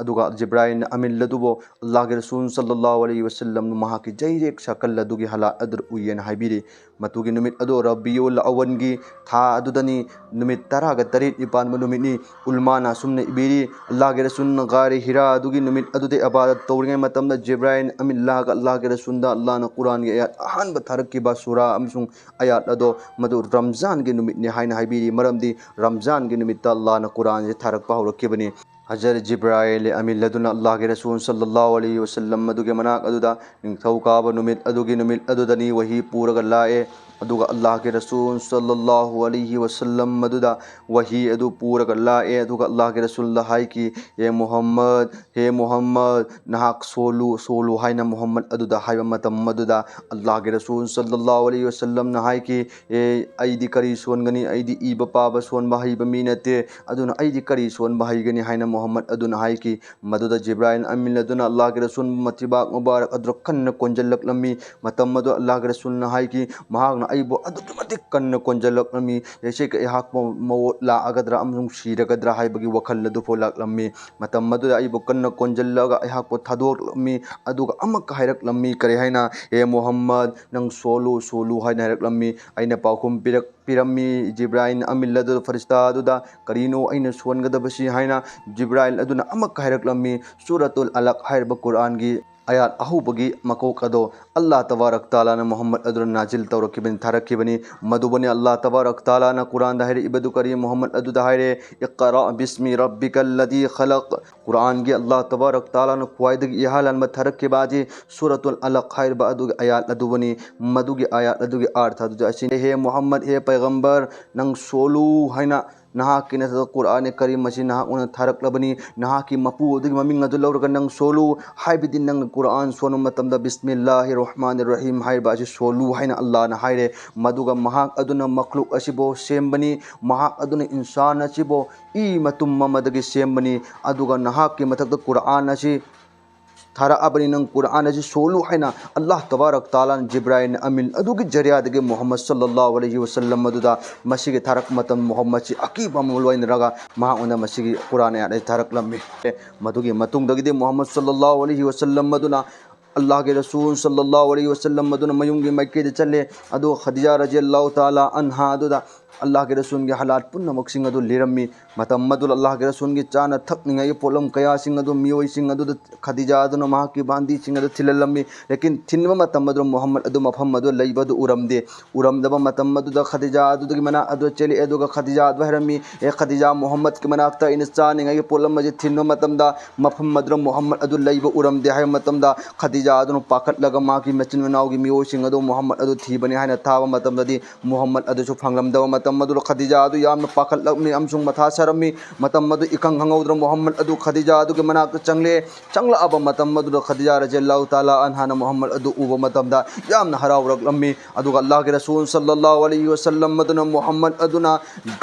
ꯑꯗꯨꯒ ꯖꯤꯕ꯭ꯔꯥꯏꯜꯅ ꯑꯃꯤꯜ ꯑꯗꯨꯕꯨ ꯑꯜꯂꯥꯍꯒꯤ ꯔꯁꯨꯜ ꯁꯜꯂꯜꯂꯥꯍꯨ ꯑꯂꯩꯍꯤ ꯋꯁꯜꯂꯝꯅ ꯃꯍꯥꯛꯀꯤ ꯖꯩꯔꯦꯛ ꯁꯥꯀꯜ ꯑꯗꯨꯒꯤ ꯍꯥꯂꯥꯠ ꯑꯗꯨ ꯎꯏꯌꯦꯅ ꯍꯥꯏꯕꯤꯔꯤ꯫ ꯃꯗꯨꯒꯤ ꯅꯨꯃꯤꯠ ꯑꯗꯨ ꯔꯕꯤꯎꯜ ꯑꯋꯟꯒꯤ ꯊꯥ ꯑꯗꯨꯗꯅꯤ, ꯅꯨꯃꯤꯠ ꯇꯔꯥꯒ ꯇꯔꯦꯠꯅꯤ ꯄꯥꯟꯕ ꯅꯨꯃꯤꯠꯅꯤ꯫ ꯎꯜꯃꯥꯅ ꯑꯁꯨꯝꯅ ꯏꯕꯤꯔꯤ, ꯑꯜꯂꯥꯍꯒꯤ ꯔꯁꯨꯜꯅ ꯒꯥꯔꯤ ꯍꯤꯔꯥ ꯑꯗꯨꯒꯤ ꯅꯨꯃꯤꯠ ꯑꯗꯨꯗ ꯏꯕꯥꯗꯠ ꯇꯧꯔꯤꯉꯩ ꯃꯇꯝꯗ ꯖꯤꯕ꯭ꯔꯥꯏꯜ ꯑꯃꯤꯜ ꯂꯥꯛꯑꯒ ꯑꯜꯂꯥꯍꯒꯤ ꯔꯁꯨꯜꯗ ꯑꯜꯂꯥꯍꯅ ꯀꯨꯔꯥꯟꯒꯤ ꯑꯌꯥꯠ ꯑꯍꯥꯟꯕ ꯊꯥꯔꯛꯈꯤꯕ ꯁꯨꯔꯥ ꯑꯃꯁꯨꯡ ꯑꯌꯥꯠ ꯑꯗꯣ ꯃꯗꯨ ꯔꯝꯖꯥꯟꯒꯤ ꯅꯨꯃꯤꯠꯅꯤ ꯍꯥꯏꯅ ꯍꯥꯏꯕꯤꯔꯤ꯫ ꯃꯔꯝꯗꯤ ꯔꯝꯖꯥꯟꯒꯤ ꯅꯨꯃꯤꯠꯇ ꯑꯜꯂꯥꯍꯅ ꯀꯨꯔꯥꯟꯁꯦ ꯊꯥꯔꯛꯄ ꯍꯧꯔꯛꯈꯤꯕꯅꯤ꯫ ꯍꯖꯔꯠ ꯖꯤꯕ꯭ꯔꯥꯏꯜ ꯑꯃꯤꯜ ꯑꯗꯨꯅ ꯑꯜꯂꯥꯍꯒꯤ ꯔꯁꯨꯜ ꯁꯜꯂꯜꯂꯥꯍꯨ ꯑꯂꯩꯍꯤ ꯋꯁꯜꯂꯝ ꯑꯗꯨꯒꯤ ꯃꯅꯥꯛ ꯑꯗꯨꯗ ꯅꯤꯡꯊꯧꯀꯥꯕ ꯅꯨꯃꯤꯠ ꯑꯗꯨꯒꯤ ꯅꯨꯃꯤꯠ ꯑꯗꯨꯗꯅꯤ ꯋꯥꯍꯤ ꯄꯨꯔꯒ ꯂꯥꯛꯑꯦ꯫ ꯑꯗꯨꯒ ꯑꯜꯂꯥꯍꯒꯤ ꯔꯁꯨꯜ ꯁꯜꯂꯜꯂꯥꯍꯨ ꯑꯂꯩꯍꯤ ꯋꯁꯜꯂꯝ ꯑꯗꯨꯗ ꯋꯥꯍꯤ ꯑꯗꯨ ꯄꯨꯔꯒ ꯂꯥꯛꯑꯦ꯫ ꯑꯗꯨꯒ ꯑꯜꯂꯥꯍꯒꯤ ꯔꯁꯨꯜꯗ ꯍꯥꯏꯈꯤ, "ꯍꯦ ꯃꯨꯍꯝꯃꯗ, ꯍꯦ ꯃꯨꯍꯝꯃꯗ, ꯅꯍꯥꯛ ꯁꯣꯜꯂꯨ, ꯁꯣꯜꯂꯨ" ꯍꯥꯏꯅ ꯃꯨꯍꯝꯃꯗ ꯑꯗꯨꯗ ꯍꯥꯏꯕ ꯃꯇꯝ ꯑꯗꯨꯗ ꯑꯜꯂꯥꯍꯒꯤ ꯔꯁꯨꯜ ꯁꯜꯂꯜꯂꯥꯍꯨ ꯑꯂꯩꯍꯤ ꯋꯁꯜꯂꯝꯅ ꯍꯥꯏꯈꯤ, "ꯑꯦ, ꯑꯩꯗꯤ ꯀꯔꯤ ꯁꯣꯟꯒꯅꯤ? ꯑꯩꯗꯤ ꯏꯕ ꯄꯥꯕ ꯁꯣꯟꯕ ꯍꯩꯕ ꯃꯤ ꯅꯠꯇꯦ꯫ ꯑꯗꯨꯅ ꯑꯩꯗꯤ ꯀꯔꯤ ꯁꯣꯟꯕ ꯍꯩꯒꯅꯤ?" ꯍꯥꯏꯅ ꯃꯨꯍꯝꯃꯗ ꯑꯗꯨꯅ ꯍꯥꯏꯈꯤ꯫ ꯃꯗꯨꯗ ꯖꯤꯕ꯭ꯔꯥꯏꯜ ꯑꯃꯤꯟ ꯑꯗꯨꯅ ꯑꯜꯂꯥꯍꯒꯤ ꯔꯁꯨꯜ ꯃꯊꯤꯕꯥꯛ ꯃꯨꯕꯥꯔꯛ ꯑꯗꯨꯗ ꯀꯟꯅ ꯀꯣꯟꯖꯜꯂꯛꯂꯝꯃꯤ꯫ ꯃꯇꯝ ꯑꯗꯨ ꯑꯜꯂꯥꯍꯒꯤ ꯔꯁꯨꯜꯅ ꯍꯥꯏꯈꯤ, "ꯃꯍꯥꯛꯅ ꯑꯩꯕꯨ ꯑꯗꯨꯛꯀꯤ ꯃꯇꯤꯛ ꯀꯟꯅ ꯀꯣꯟꯖꯜꯂꯛꯂꯝꯃꯤ, ꯉꯁꯤꯒꯤ ꯑꯩꯍꯥꯛꯄꯨ ꯃꯋꯣꯠ ꯂꯥꯛꯑꯒꯗ꯭ꯔꯥ ꯑꯃꯁꯨꯡ ꯁꯤꯔꯒꯗ꯭ꯔꯥ ꯍꯥꯏꯕꯒꯤ ꯋꯥꯈꯜ ꯑꯗꯨ ꯐꯥꯎ ꯂꯥꯛꯂꯝꯃꯤ꯫ ꯃꯇꯝ ꯑꯗꯨꯗ ꯑꯩꯕꯨ ꯀꯟꯅ ꯀꯣꯟꯖꯜꯂꯒ ꯑꯩꯍꯥꯛꯄꯨ ꯊꯥꯗꯣꯛꯂꯝꯃꯤ꯫ ꯑꯗꯨꯒ ꯑꯃꯛꯀ ꯍꯥꯏꯔꯛꯂꯝꯃꯤ, ꯀꯔꯤ ꯍꯥꯏꯅ? ꯍꯦ ꯃꯨꯍꯝꯃꯗ, ꯅꯪ ꯁꯣꯜꯂꯨ, ꯁꯣꯜꯂꯨ" ꯍꯥꯏꯅ ꯍꯥꯏꯔꯛꯂꯝꯃꯤ꯫ ꯑꯩꯅ ꯄꯥꯎꯈꯨꯝ ꯄꯤꯔꯛ-, ꯄꯤꯔꯝꯃꯤ ꯖꯤꯕ꯭ꯔꯥꯏꯜ ꯑꯃꯤꯜ ꯑꯗꯨ ꯐꯔꯤꯁꯇꯥ ꯑꯗꯨꯗ, "ꯀꯔꯤꯅꯣ ꯑꯩꯅ ꯁꯣꯟꯒꯗꯕꯁꯤ?" ꯍꯥꯏꯅ꯫ ꯖꯤꯕ꯭ꯔꯥꯏꯜ ꯑꯗꯨꯅ ꯑꯃꯛꯀ ꯍꯥꯏꯔꯛꯂꯝꯃꯤ, ꯁꯨꯔꯥꯇꯨꯜ ꯑꯂꯛ ꯍꯥꯏꯔꯤꯕ ꯀꯨꯔꯥꯟꯒꯤ ꯑꯌꯥꯠ ꯑꯍꯧꯕꯒꯤ ꯃꯀꯣꯛ ꯑꯗꯣ ꯑꯜꯂꯥꯍ ꯇꯕꯥꯔꯛ ꯇꯥꯂꯥꯅ ꯃꯨꯍꯝꯃꯗ ꯑꯗꯨꯗ ꯅꯥꯖꯤꯜ ꯇꯧꯔꯛꯈꯤꯕꯅꯤ, ꯊꯥꯔꯛꯈꯤꯕꯅꯤ꯫ ꯃꯗꯨꯕꯨꯅꯤ ꯑꯜꯂꯥꯍ ꯇꯕꯥꯔꯛ ꯇꯥꯂꯥꯅ ꯀꯨꯔꯥꯟꯗ ꯍꯥꯏꯔꯛꯏꯕꯗꯨ ꯀꯔꯤ? ꯃꯨꯍꯝꯃꯗ ꯑꯗꯨꯗ ꯍꯥꯏꯔꯦ, "ꯏꯛꯔꯥ ꯕꯤꯁꯃꯤ ꯔꯕꯤꯀꯜ ꯂꯗꯤ ꯈꯂꯛ"꯫ ꯀꯨꯔꯥꯟꯒꯤ ꯑꯜꯂꯥꯍ ꯇꯕꯥꯔꯛ ꯇꯥꯂꯥꯅ ꯈ꯭ꯋꯥꯏꯗꯒꯤ ꯏꯍꯥꯟ ꯍꯥꯟꯕ ꯊꯥꯔꯛꯈꯤꯕ ꯑꯁꯤ ꯁꯨꯔꯥꯇꯨꯜ ꯑꯂꯛ ꯍꯥꯏꯔꯤꯕ ꯑꯗꯨꯒꯤ ꯑꯌꯥꯠ ꯑꯗꯨꯕꯨꯅꯤ꯫ ꯃꯗꯨꯒꯤ ꯑꯌꯥꯠ ꯑꯗꯨꯒꯤ ꯑꯥꯔꯊ ꯑꯗꯨꯗꯤ ꯑꯁꯤꯅꯤ, "ꯍꯦ ꯃꯨꯍꯝꯃꯗ, ꯍꯦ ꯄꯩꯒꯝꯕꯔ, ꯅꯪ ꯁꯣꯜꯂꯨ" ꯍꯥꯏꯅ ꯅꯍꯥꯛꯀꯤ ꯅꯊꯛꯇ ꯀꯨꯔꯥꯟ ꯀꯔꯤꯝ ꯑꯁꯤ ꯅꯍꯥꯛꯉꯣꯟꯗ ꯊꯥꯔꯛꯂꯕꯅꯤ꯫ ꯅꯍꯥꯛꯀꯤ ꯃꯄꯨ ꯑꯗꯨꯒꯤ ꯃꯃꯤꯡ ꯑꯗꯨ ꯂꯧꯔꯒ ꯅꯪ ꯁꯣꯜꯂꯨ꯫ ꯍꯥꯏꯕꯗꯤ ꯅꯪꯅ ꯀꯨꯔꯥꯟ ꯁꯣꯟꯕ ꯃꯇꯝꯗ ꯕꯤꯁꯃꯤꯜꯂꯥꯍꯤꯔ ꯔꯍꯃꯥꯅꯤꯔ ꯔꯍꯤꯝ ꯍꯥꯏꯔꯤꯕ ꯑꯁꯤ ꯁꯣꯜꯂꯨ ꯍꯥꯏꯅ ꯑꯜꯂꯥꯍꯅ ꯍꯥꯏꯔꯦ꯫ ꯃꯗꯨꯒ ꯃꯍꯥꯛ ꯑꯗꯨꯅ ꯃꯈꯂꯨꯛ ꯑꯁꯤꯕꯨ ꯁꯦꯝꯕꯅꯤ, ꯃꯍꯥꯛ ꯑꯗꯨꯅ ꯏꯟꯁꯥꯟ ꯑꯁꯤꯕꯨ ꯏ ꯃꯇꯨꯝ ꯑꯃꯗꯒꯤ ꯁꯦꯝꯕꯅꯤ꯫ ꯑꯗꯨꯒ ꯅꯍꯥꯛꯀꯤ ꯃꯊꯛꯇ ꯀꯨꯔꯥꯟ ꯑꯁꯤ ꯊꯥꯔꯛꯑꯕꯅꯤ, ꯅꯪ ꯀꯨꯔꯥꯟ ꯑꯁꯤ ꯁꯣꯜꯂꯨ ꯍꯥꯏꯅ ꯑꯜꯂꯥꯍ ꯇꯕꯥꯔꯛ ꯇꯥꯂꯥꯅ ꯖꯤꯕ꯭ꯔꯥꯏꯜ ꯑꯃꯤꯟ ꯑꯗꯨꯒꯤ ꯖꯔꯤꯌꯥꯗꯒꯤ ꯃꯨꯍꯝꯃꯗ ꯁꯜꯂꯜꯂꯥꯍꯨ ꯑꯂꯩꯍꯤ ꯋꯁꯜꯂꯝ ꯑꯗꯨꯗ ꯃꯁꯤꯒꯤ ꯊꯥꯔꯛꯄ ꯃꯇꯝ ꯃꯨꯍꯝꯃꯗꯁꯤ ꯑꯀꯤꯕ ꯑꯃ ꯂꯣꯏꯅꯔꯒ ꯃꯍꯥꯛꯉꯣꯟꯗ ꯃꯁꯤꯒꯤ ꯀꯨꯔꯥꯟ ꯑꯥꯌꯥꯠ ꯑꯁꯤ ꯊꯥꯔꯛꯂꯝꯃꯤ꯫ ꯃꯗꯨꯒꯤ ꯃꯇꯨꯡꯗꯒꯤꯗꯤ ꯃꯨꯍꯝꯃꯗ ꯁꯜꯂꯜꯂꯥꯍꯨ ꯑꯂꯩꯍꯤ ꯋꯁꯜꯂꯝ ꯑꯗꯨꯅ ꯑꯜꯂꯥꯍꯒꯤ ꯔꯁꯨꯜ ꯁꯜꯂꯜꯂꯥꯍꯨ ꯑꯂꯩꯍꯤ ꯋꯁꯜꯂꯝ ꯑꯗꯨꯅ ꯃꯌꯨꯝꯒꯤ ꯃꯥꯏꯀꯩꯗ ꯆꯠꯂꯦ꯫ ꯑꯗꯨꯒ ꯈꯗꯤꯖꯥ ꯔꯖꯤꯌꯜꯂꯥꯍꯨ ꯇꯥꯂꯥ ꯑꯟꯍꯥ ꯑꯗꯨꯗ ꯑꯜꯂꯥꯍꯒꯤ ꯔꯁꯨꯜꯒꯤ ꯍꯥꯂꯥꯠ ꯄꯨꯝꯅꯃꯛꯁꯤꯡ ꯑꯗꯨ ꯂꯤꯔꯝꯃꯤ꯫ ꯃꯇꯝ ꯑꯗꯨꯗ ꯑꯜꯂꯥꯍꯒꯤ ꯔꯁꯨꯜꯒꯤ ꯆꯥꯅ ꯊꯛꯅꯤꯡꯉꯥꯏꯒꯤ ꯄꯣꯠꯂꯝ ꯀꯌꯥꯁꯤꯡ ꯑꯗꯨ ꯃꯤꯑꯣꯏꯁꯤꯡ ꯑꯗꯨꯗ ꯈꯗꯤꯖꯥ ꯑꯗꯨꯅ ꯃꯍꯥꯛꯀꯤ ꯚꯥꯟꯗꯤꯁꯤꯡ ꯑꯗꯨ ꯊꯤꯜꯍꯜꯂꯝꯃꯤ꯫ ꯂꯦꯀꯤꯟ ꯊꯤꯟꯕ ꯃꯇꯝ ꯑꯗꯨꯗ ꯃꯨꯍꯝꯃꯗ ꯑꯗꯨ ꯃꯐꯝ ꯑꯗꯨ ꯂꯩꯕ ꯑꯗꯨ ꯎꯔꯝꯗꯦ꯫ ꯎꯔꯝꯗꯕ ꯃꯇꯝ ꯑꯗꯨꯗ ꯈꯗꯤꯖꯥ ꯑꯗꯨꯗꯒꯤ ꯃꯅꯥꯛ ꯑꯗꯨ ꯆꯦꯜꯂꯛꯑꯦ꯫ ꯑꯗꯨꯒ ꯈꯗꯤꯖꯥ ꯑꯗꯨ ꯍꯥꯏꯔꯝꯃꯤ, "ꯑꯦ ꯈꯗꯤꯖꯥ, ꯃꯨꯍꯝꯃꯗꯀꯤ ꯃꯅꯥꯛꯇ ꯑꯩꯅ ꯆꯥꯅꯤꯡꯉꯥꯏꯒꯤ ꯄꯣꯠꯂꯝ ꯑꯁꯤ ꯊꯤꯟꯕ ꯃꯇꯝꯗ ꯃꯐꯝ ꯑꯗꯨꯗ ꯃꯨꯍꯝꯃꯗ ꯑꯗꯨ ꯂꯩꯕ ꯎꯔꯝꯗꯦ" ꯍꯥꯏꯕ ꯃꯇꯝꯗ, ꯈꯗꯤꯖꯥ ꯑꯗꯨꯅ ꯄꯥꯈꯠꯂꯒ ꯃꯍꯥꯛꯀꯤ ꯃꯆꯤꯟ ꯃꯅꯥꯎꯒꯤ ꯃꯤꯑꯣꯏꯁꯤꯡ ꯑꯗꯨ ꯃꯨꯍꯝꯃꯗ ꯑꯗꯨ ꯊꯤꯕꯅꯤ ꯍꯥꯏꯅ ꯊꯥꯕ ꯃꯇꯝꯗꯗꯤ, ꯃꯨꯍꯝꯃꯗ ꯑꯗꯨꯁꯨ ꯐꯪꯂꯝꯗꯕ ꯃꯇꯝ ꯑꯗꯨꯗ ꯈꯗꯤꯖꯥ ꯑꯗꯨ ꯌꯥꯝꯅ ꯄꯥꯈꯠꯂꯝꯃꯤ ꯑꯃꯁꯨꯡ ꯃꯊꯥ ꯁꯥꯔꯝꯃꯤ꯫ ꯃꯇꯝ ꯑꯗꯨ ꯏꯈꯪ ꯈꯪꯍꯧꯗꯅ ꯃꯨꯍꯝꯃꯗ ꯑꯗꯨ ꯈꯗꯤꯖꯥ ꯑꯗꯨꯒꯤ ꯃꯅꯥꯛꯇ ꯆꯪꯂꯦ꯫ ꯆꯪꯂꯛꯑꯕ ꯃꯇꯝ ꯑꯗꯨꯗ ꯈꯗꯤꯖꯥ ꯔꯖꯤꯌꯜꯂꯥꯍꯨ ꯇꯥꯂꯥ ꯑꯟꯍꯥꯅ ꯃꯨꯍꯝꯃꯗ ꯑꯗꯨ ꯎꯕ ꯃꯇꯝꯗ ꯌꯥꯝꯅ ꯍꯔꯥꯎꯔꯛꯂꯝꯃꯤ꯫ ꯑꯗꯨꯒ ꯑꯜꯂꯥꯍꯒꯤ ꯔꯁꯨꯜ ꯁꯜꯂꯜꯂꯥꯍꯨ ꯑꯂꯩꯍꯤ ꯋꯁꯜꯂꯝ ꯑꯗꯨꯅ ꯃꯨꯍꯝꯃꯗ ꯑꯗꯨꯅ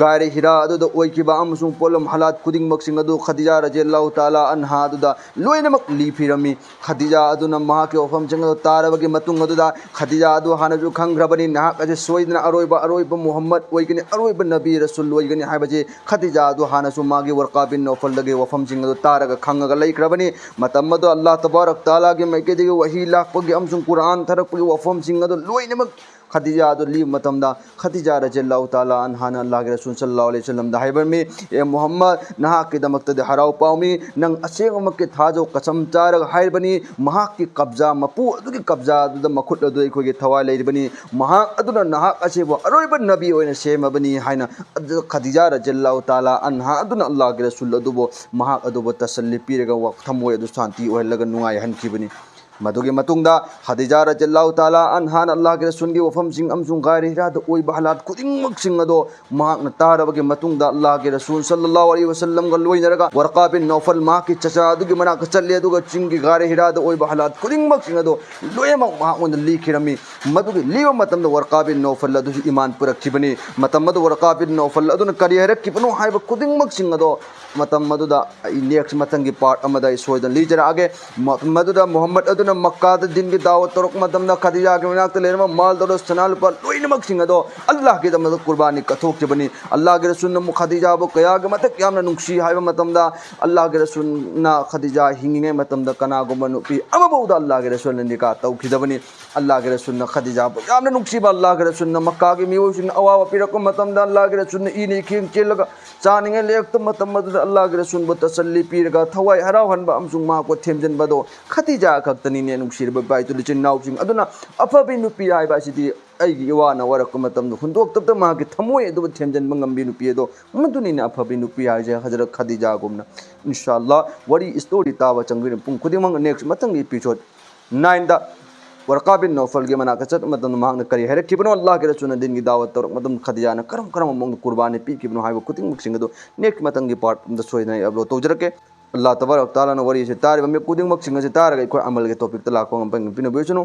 ꯒꯥꯔꯤ ꯍꯤꯔꯥ ꯑꯗꯨꯗ ꯑꯣꯏꯈꯤꯕ ꯑꯃꯁꯨꯡ ꯄꯣꯠꯂꯝ ꯍꯥꯂꯥꯠ ꯈꯨꯗꯤꯡꯃꯛꯁꯤꯡ ꯑꯗꯨ ꯈꯗꯤꯖꯥ ꯔꯖꯤꯌꯜꯂꯥꯍꯨ ꯇꯥꯂꯥ ꯑꯟꯍꯥ ꯑꯗꯨꯗ ꯂꯣꯏꯅꯃꯛ ꯂꯤꯐꯤꯔꯝꯃꯤ꯫ ꯈꯗꯤꯖꯥ ꯑꯗꯨꯅ ꯃꯍꯥꯛꯀꯤ ꯋꯥꯐꯝꯁꯤꯡ ꯑꯗꯨ ꯇꯥꯔꯕꯒꯤ ꯃꯇꯨꯡ ꯑꯗꯨꯗ, ꯈꯗꯤꯖꯥ ꯑꯗꯨ ꯍꯥꯟꯅꯁꯨ ꯈꯪꯈ꯭ꯔꯕꯅꯤ, ꯅꯍꯥꯛ ꯑꯁꯤ ꯁꯣꯏꯗꯅ ꯑꯔꯣꯏꯕ, ꯑꯔꯣꯏꯕ ꯃꯨꯍꯝꯃꯗ ꯑꯣꯏꯒꯅꯤ, ꯑꯔꯣꯏꯕ ꯅꯕꯤ ꯔꯁꯨꯜ ꯑꯣꯏꯒꯅꯤ ꯍꯥꯏꯕꯁꯤ ꯈꯗꯤꯖꯥ ꯑꯗꯨ ꯍꯥꯟꯅꯁꯨ ꯃꯥꯒꯤ ꯋꯔꯀꯥ ꯕꯤꯟ ꯅꯧꯐꯜꯗꯒꯤ ꯋꯥꯐꯝꯁꯤꯡ ꯑꯗꯨ ꯇꯥꯔꯒ ꯈꯪꯉꯒ ꯂꯩꯈ꯭ꯔꯕꯅꯤ꯫ ꯃꯇꯝ ꯑꯗꯨ ꯑꯜꯂꯥꯍ ꯇꯕꯥꯔꯛ ꯇꯥꯂꯥꯒꯤ ꯃꯥꯏꯀꯩꯗꯒꯤ ꯋꯥꯍꯤ ꯂꯥꯛꯄꯒꯤ ꯑꯃꯁꯨꯡ ꯀꯨꯔꯥꯟ ꯊꯥꯔꯛꯄꯒꯤ ꯋꯥꯐꯝꯁꯤꯡ ꯑꯗꯨ ꯂꯣꯏꯅꯃꯛ ꯈꯗꯤꯖꯥ ꯑꯗꯨ ꯂꯤꯕ ꯃꯇꯝꯗ, ꯈꯗꯤꯖꯥ ꯔꯖꯤꯌꯜꯂꯥꯍꯨ ꯇꯥꯂꯥ ꯑꯟꯍꯥꯅ ꯑꯜꯂꯥꯍꯒꯤ ꯔꯁꯨꯜ ꯁꯜꯂꯜꯂꯥꯍꯨ ꯑꯂꯩꯍꯤ ꯋꯁꯜꯂꯝꯗ ꯍꯥꯏꯕꯤꯔꯝꯃꯤ, "ꯑꯦ ꯃꯨꯍꯝꯃꯗ, ꯅꯍꯥꯛꯀꯤꯗꯃꯛꯇꯗꯤ ꯍꯔꯥꯎ ꯄꯥꯎꯅꯤ, ꯅꯪ ꯑꯁꯦꯡꯕꯃꯛꯀꯤ ꯊꯥꯖꯧ, ꯀꯁꯝ ꯆꯥꯔꯒ ꯍꯥꯏꯔꯕꯅꯤ, ꯃꯍꯥꯛꯀꯤ ꯀꯕꯖꯥ, ꯃꯄꯨ ꯑꯗꯨꯒꯤ ꯀꯕꯖꯥ ꯑꯗꯨꯗ ꯃꯈꯨꯠ ꯑꯗꯨ ꯑꯩꯈꯣꯏꯒꯤ ꯊꯋꯥꯏ ꯂꯩꯔꯤꯕꯅꯤ, ꯃꯍꯥꯛ ꯑꯗꯨꯅ ꯅꯍꯥꯛ ꯑꯁꯤꯕꯨ ꯑꯔꯣꯏꯕ ꯅꯕꯤ ꯑꯣꯏꯅ ꯁꯦꯝꯃꯕꯅꯤ" ꯍꯥꯏꯅ ꯑꯗꯨ ꯈꯗꯤꯖꯥ ꯔꯖꯤꯌꯜꯂꯥꯍꯨ ꯇꯥꯂꯥ ꯑꯟꯍꯥ ꯑꯗꯨꯅ ꯑꯜꯂꯥꯍꯒꯤ ꯔꯁꯨꯜ ꯑꯗꯨꯕꯨ, ꯃꯍꯥꯛ ꯑꯗꯨꯕꯨ ꯇꯁꯜꯂꯤ ꯄꯤꯔꯒ ꯋꯥ-, ꯊꯃꯣꯏ ꯑꯗꯨ ꯁꯥꯟꯇꯤ ꯑꯣꯏꯍꯜꯂꯒ ꯅꯨꯡꯉꯥꯏꯍꯟꯈꯤꯕꯅꯤ꯫ ꯃꯗꯨꯒꯤ ꯃꯇꯨꯡꯗ ꯈꯗꯤꯖꯥ ꯔꯖꯤꯌꯜꯂꯥꯍꯨ ꯇꯥꯂꯥ ꯑꯟꯍꯥꯅ ꯑꯜꯂꯥꯍꯒꯤ ꯔꯁꯨꯜꯒꯤ ꯋꯥꯐꯝꯁꯤꯡ ꯑꯃꯁꯨꯡ ꯒꯥꯏꯔ ꯍꯤꯔꯥꯗ ꯑꯣꯏꯕ ꯍꯥꯂꯥꯠ ꯈꯨꯗꯤꯡꯃꯛꯁꯤꯡ ꯑꯗꯣ ꯃꯍꯥꯛꯅ ꯇꯥꯔꯕꯒꯤ ꯃꯇꯨꯡꯗ ꯑꯜꯂꯥꯍꯒꯤ ꯔꯁꯨꯜ ꯁꯜꯂꯜꯂꯥꯍꯨ ꯑꯂꯩꯍꯤ ꯋꯁꯜꯂꯝꯒ ꯂꯣꯏꯅꯔꯒ ꯋꯔꯀꯥ ꯕꯤꯟ ꯅꯧꯐꯜ ꯃꯍꯥꯛꯀꯤ ꯆꯆꯥ ꯑꯗꯨꯒꯤ ꯃꯅꯥꯛꯇ ꯆꯠꯂꯦ, ꯑꯗꯨꯒ ꯆꯤꯡꯒꯤ ꯒꯥꯏꯔ ꯍꯤꯔꯥꯗ ꯑꯣꯏꯕ ꯍꯥꯂꯥꯠ ꯈꯨꯗꯤꯡꯃꯛꯁꯤꯡ ꯑꯗꯣ ꯂꯣꯏꯅꯃꯛ ꯃꯍꯥꯛꯉꯣꯟꯗ ꯂꯤꯈꯤꯔꯝꯃꯤ꯫ ꯃꯗꯨꯒꯤ ꯂꯤꯕ ꯃꯇꯝꯗ ꯋꯔꯀꯥ ꯕꯤꯟ ꯅꯧꯐꯜ ꯑꯗꯨꯁꯨ ꯏꯃꯥꯟ ꯄꯨꯔꯛꯈꯤꯕꯅꯤ꯫ ꯃꯇꯝ ꯑꯗꯨ ꯋꯔꯀꯥ ꯕꯤꯟ ꯅꯧꯐꯜ ꯑꯗꯨꯅ ꯀꯔꯤ ꯍꯥꯏꯔꯛꯈꯤꯕꯅꯣ ꯍꯥꯏꯕ ꯈꯨꯗꯤꯡꯃꯛꯁꯤꯡ ꯑꯗꯣ ꯃꯇꯝ ꯑꯗꯨꯗ ꯑꯩ next ꯃꯊꯪꯒꯤ part ꯑꯃꯗ ꯑꯩ ꯁꯣꯏꯗꯅ ꯂꯤꯖꯔꯛꯑꯒꯦ꯫ ꯃ-, ꯃꯗꯨꯗ ꯃꯨꯍꯝꯃꯗ ꯑꯗꯨꯅ ꯃꯛꯀꯥꯗ ꯗꯤꯟꯒꯤ ꯗꯥꯋꯠ ꯇꯧꯔꯛꯄ ꯃꯇꯝꯗ ꯈꯗꯤꯖꯥꯒꯤ ꯃꯅꯥꯛꯇ ꯂꯩꯔꯝꯕ ꯃꯥꯜ ꯗꯧꯂꯠ ꯁꯅꯥ ꯂꯨꯄꯥ ꯂꯣꯏꯅꯃꯛꯁꯤꯡ ꯑꯗꯣ ꯑꯜꯂꯥꯍꯒꯤꯗꯃꯛꯇ ꯀꯨꯔꯕꯥꯅꯤ ꯀꯠꯊꯣꯛꯈꯤꯕꯅꯤ꯫ ꯑꯜꯂꯥꯍꯒꯤ ꯔꯁꯨꯜꯅ ꯑꯃꯨꯛ ꯈꯗꯤꯖꯥꯕꯨ ꯀꯌꯥꯒꯤ ꯃꯊꯛ ꯌꯥꯝꯅ ꯅꯨꯡꯁꯤ ꯍꯥꯏꯕ ꯃꯇꯝꯗ ꯑꯜꯂꯥꯍꯒꯤ ꯔꯁꯨꯜꯅ ꯈꯗꯤꯖꯥ ꯍꯤꯡꯉꯤꯉꯩ ꯃꯇꯝꯗ ꯀꯅꯥꯒꯨꯝꯕ ꯅꯨꯄꯤ ꯑꯃꯐꯥꯎꯗ ꯑꯜꯂꯥꯍꯒꯤ ꯔꯁꯨꯜꯅ ꯅꯤꯀꯥ ꯇꯧꯈꯤꯗꯕꯅꯤ꯫ ꯑꯜꯂꯥꯍꯒꯤ ꯔꯁꯨꯜꯅ ꯈꯗꯤꯖꯥꯕꯨ ꯌꯥꯝꯅ ꯅꯨꯡꯁꯤꯕ, ꯑꯜꯂꯥꯍꯒꯤ ꯔꯁꯨꯜꯅ ꯃꯛꯀꯥꯒꯤ ꯃꯤꯑꯣꯏꯁꯤꯡꯅ ꯑꯋꯥꯕ ꯄꯤꯔꯛꯄ ꯃꯇꯝꯗ ꯑꯜꯂꯥꯍꯒꯤ ꯔꯁꯨꯜꯅ ꯏꯅ ꯏꯈꯦꯡ ꯆꯦꯜꯂꯒ ꯆꯥꯅꯤꯡꯉꯥꯏ ꯂꯩꯔꯛꯇ ꯃꯇꯝ ꯑꯗꯨꯗ ꯑꯜꯂꯥꯍꯒꯤ ꯔꯁꯨꯜꯕꯨ ꯇꯁꯜꯂꯤ ꯄꯤꯔꯒ ꯊꯋꯥꯏ ꯍꯔꯥꯎꯍꯟꯕ ꯑꯃꯁꯨꯡ ꯃꯍꯥꯛꯄꯨ ꯊꯦꯝꯖꯤꯟꯕꯗꯣ ꯈꯗꯤꯖꯥ ꯈꯛꯇꯅꯤꯅꯦ꯫ ꯅꯨꯡꯁꯤꯔꯕ ꯏꯄꯥ ꯏꯆꯤꯜ ꯏꯆꯤꯟ ꯏꯅꯥꯎꯁꯤꯡ ꯑꯗꯨꯅ ꯑꯐꯕꯤ ꯅꯨꯄꯤ ꯍꯥꯏꯕ ꯑꯁꯤꯗꯤ ꯑꯩꯒꯤ ꯏꯋꯥꯅ ꯋꯥꯔꯛꯄ ꯃꯇꯝꯗ ꯍꯨꯟꯗꯣꯛꯇꯕꯗ ꯃꯍꯥꯛꯀꯤ ꯊꯃꯣꯏ ꯑꯗꯨꯕꯨ ꯊꯦꯝꯖꯤꯟꯕ ꯉꯝꯕꯤ ꯅꯨꯄꯤ ꯑꯗꯣ ꯃꯗꯨꯅꯤꯅꯦ ꯑꯐꯕꯤ ꯅꯨꯄꯤ ꯍꯥꯏꯁꯦ꯫ ꯍꯖꯔꯠ ꯈꯗꯤꯖꯥꯒꯨꯝꯅ ꯏꯟꯁꯥ ꯑꯜꯂꯥꯍ ꯋꯥꯔꯤ story ꯇꯥꯕ ꯆꯪꯕꯤꯔꯤꯕ ꯄꯨꯡ ꯈꯨꯗꯤꯡꯃꯛ next ꯃꯊꯪꯒꯤ episode nineꯗ ꯋꯔꯀꯥ ꯕꯤꯟ ꯅꯧꯐꯜꯒꯤ ꯃꯅꯥꯛꯇ ꯆꯠꯄ ꯃꯇꯝꯗ ꯃꯍꯥꯛꯅ ꯀꯔꯤ ꯍꯥꯏꯔꯛꯈꯤꯕꯅꯣ, ꯑꯜꯂꯥꯍꯒꯤ ꯔꯁꯨꯜꯅ ꯗꯤꯟꯒꯤ ꯗꯥꯋꯠ ꯇꯧꯔꯛꯄ ꯃꯇꯝꯗ ꯈꯗꯤꯖꯥꯅ ꯀꯔꯝ ꯀꯔꯝꯕ ꯃꯑꯣꯡꯗ ꯀꯨꯔꯕꯥꯅꯤ ꯄꯤꯈꯤꯕꯅꯣ ꯍꯥꯏꯕ ꯈꯨꯗꯤꯡꯃꯛꯁꯤꯡ ꯑꯗꯨ next ꯃꯊꯪꯒꯤ part ꯑꯃꯗ ꯁꯣꯏꯗꯅ ꯑꯩ upload ꯇꯧꯖꯔꯛꯀꯦ꯫ ꯑꯜꯂꯥꯍ ꯇꯕꯥꯔꯛ ꯇꯥꯂꯥꯅ ꯋꯥꯔꯤ ꯑꯁꯤ ꯇꯥꯔꯤꯕ ꯃꯤ ꯈꯨꯗꯤꯡꯃꯛꯁꯤꯡ ꯑꯁꯤ ꯇꯥꯔꯒ ꯑꯩꯈꯣꯏ ꯑꯃꯜꯒꯤ topicꯇ ꯂꯥꯛꯄ ꯉꯝꯕ ꯄꯤꯅꯕꯤꯔꯁꯅꯨ꯫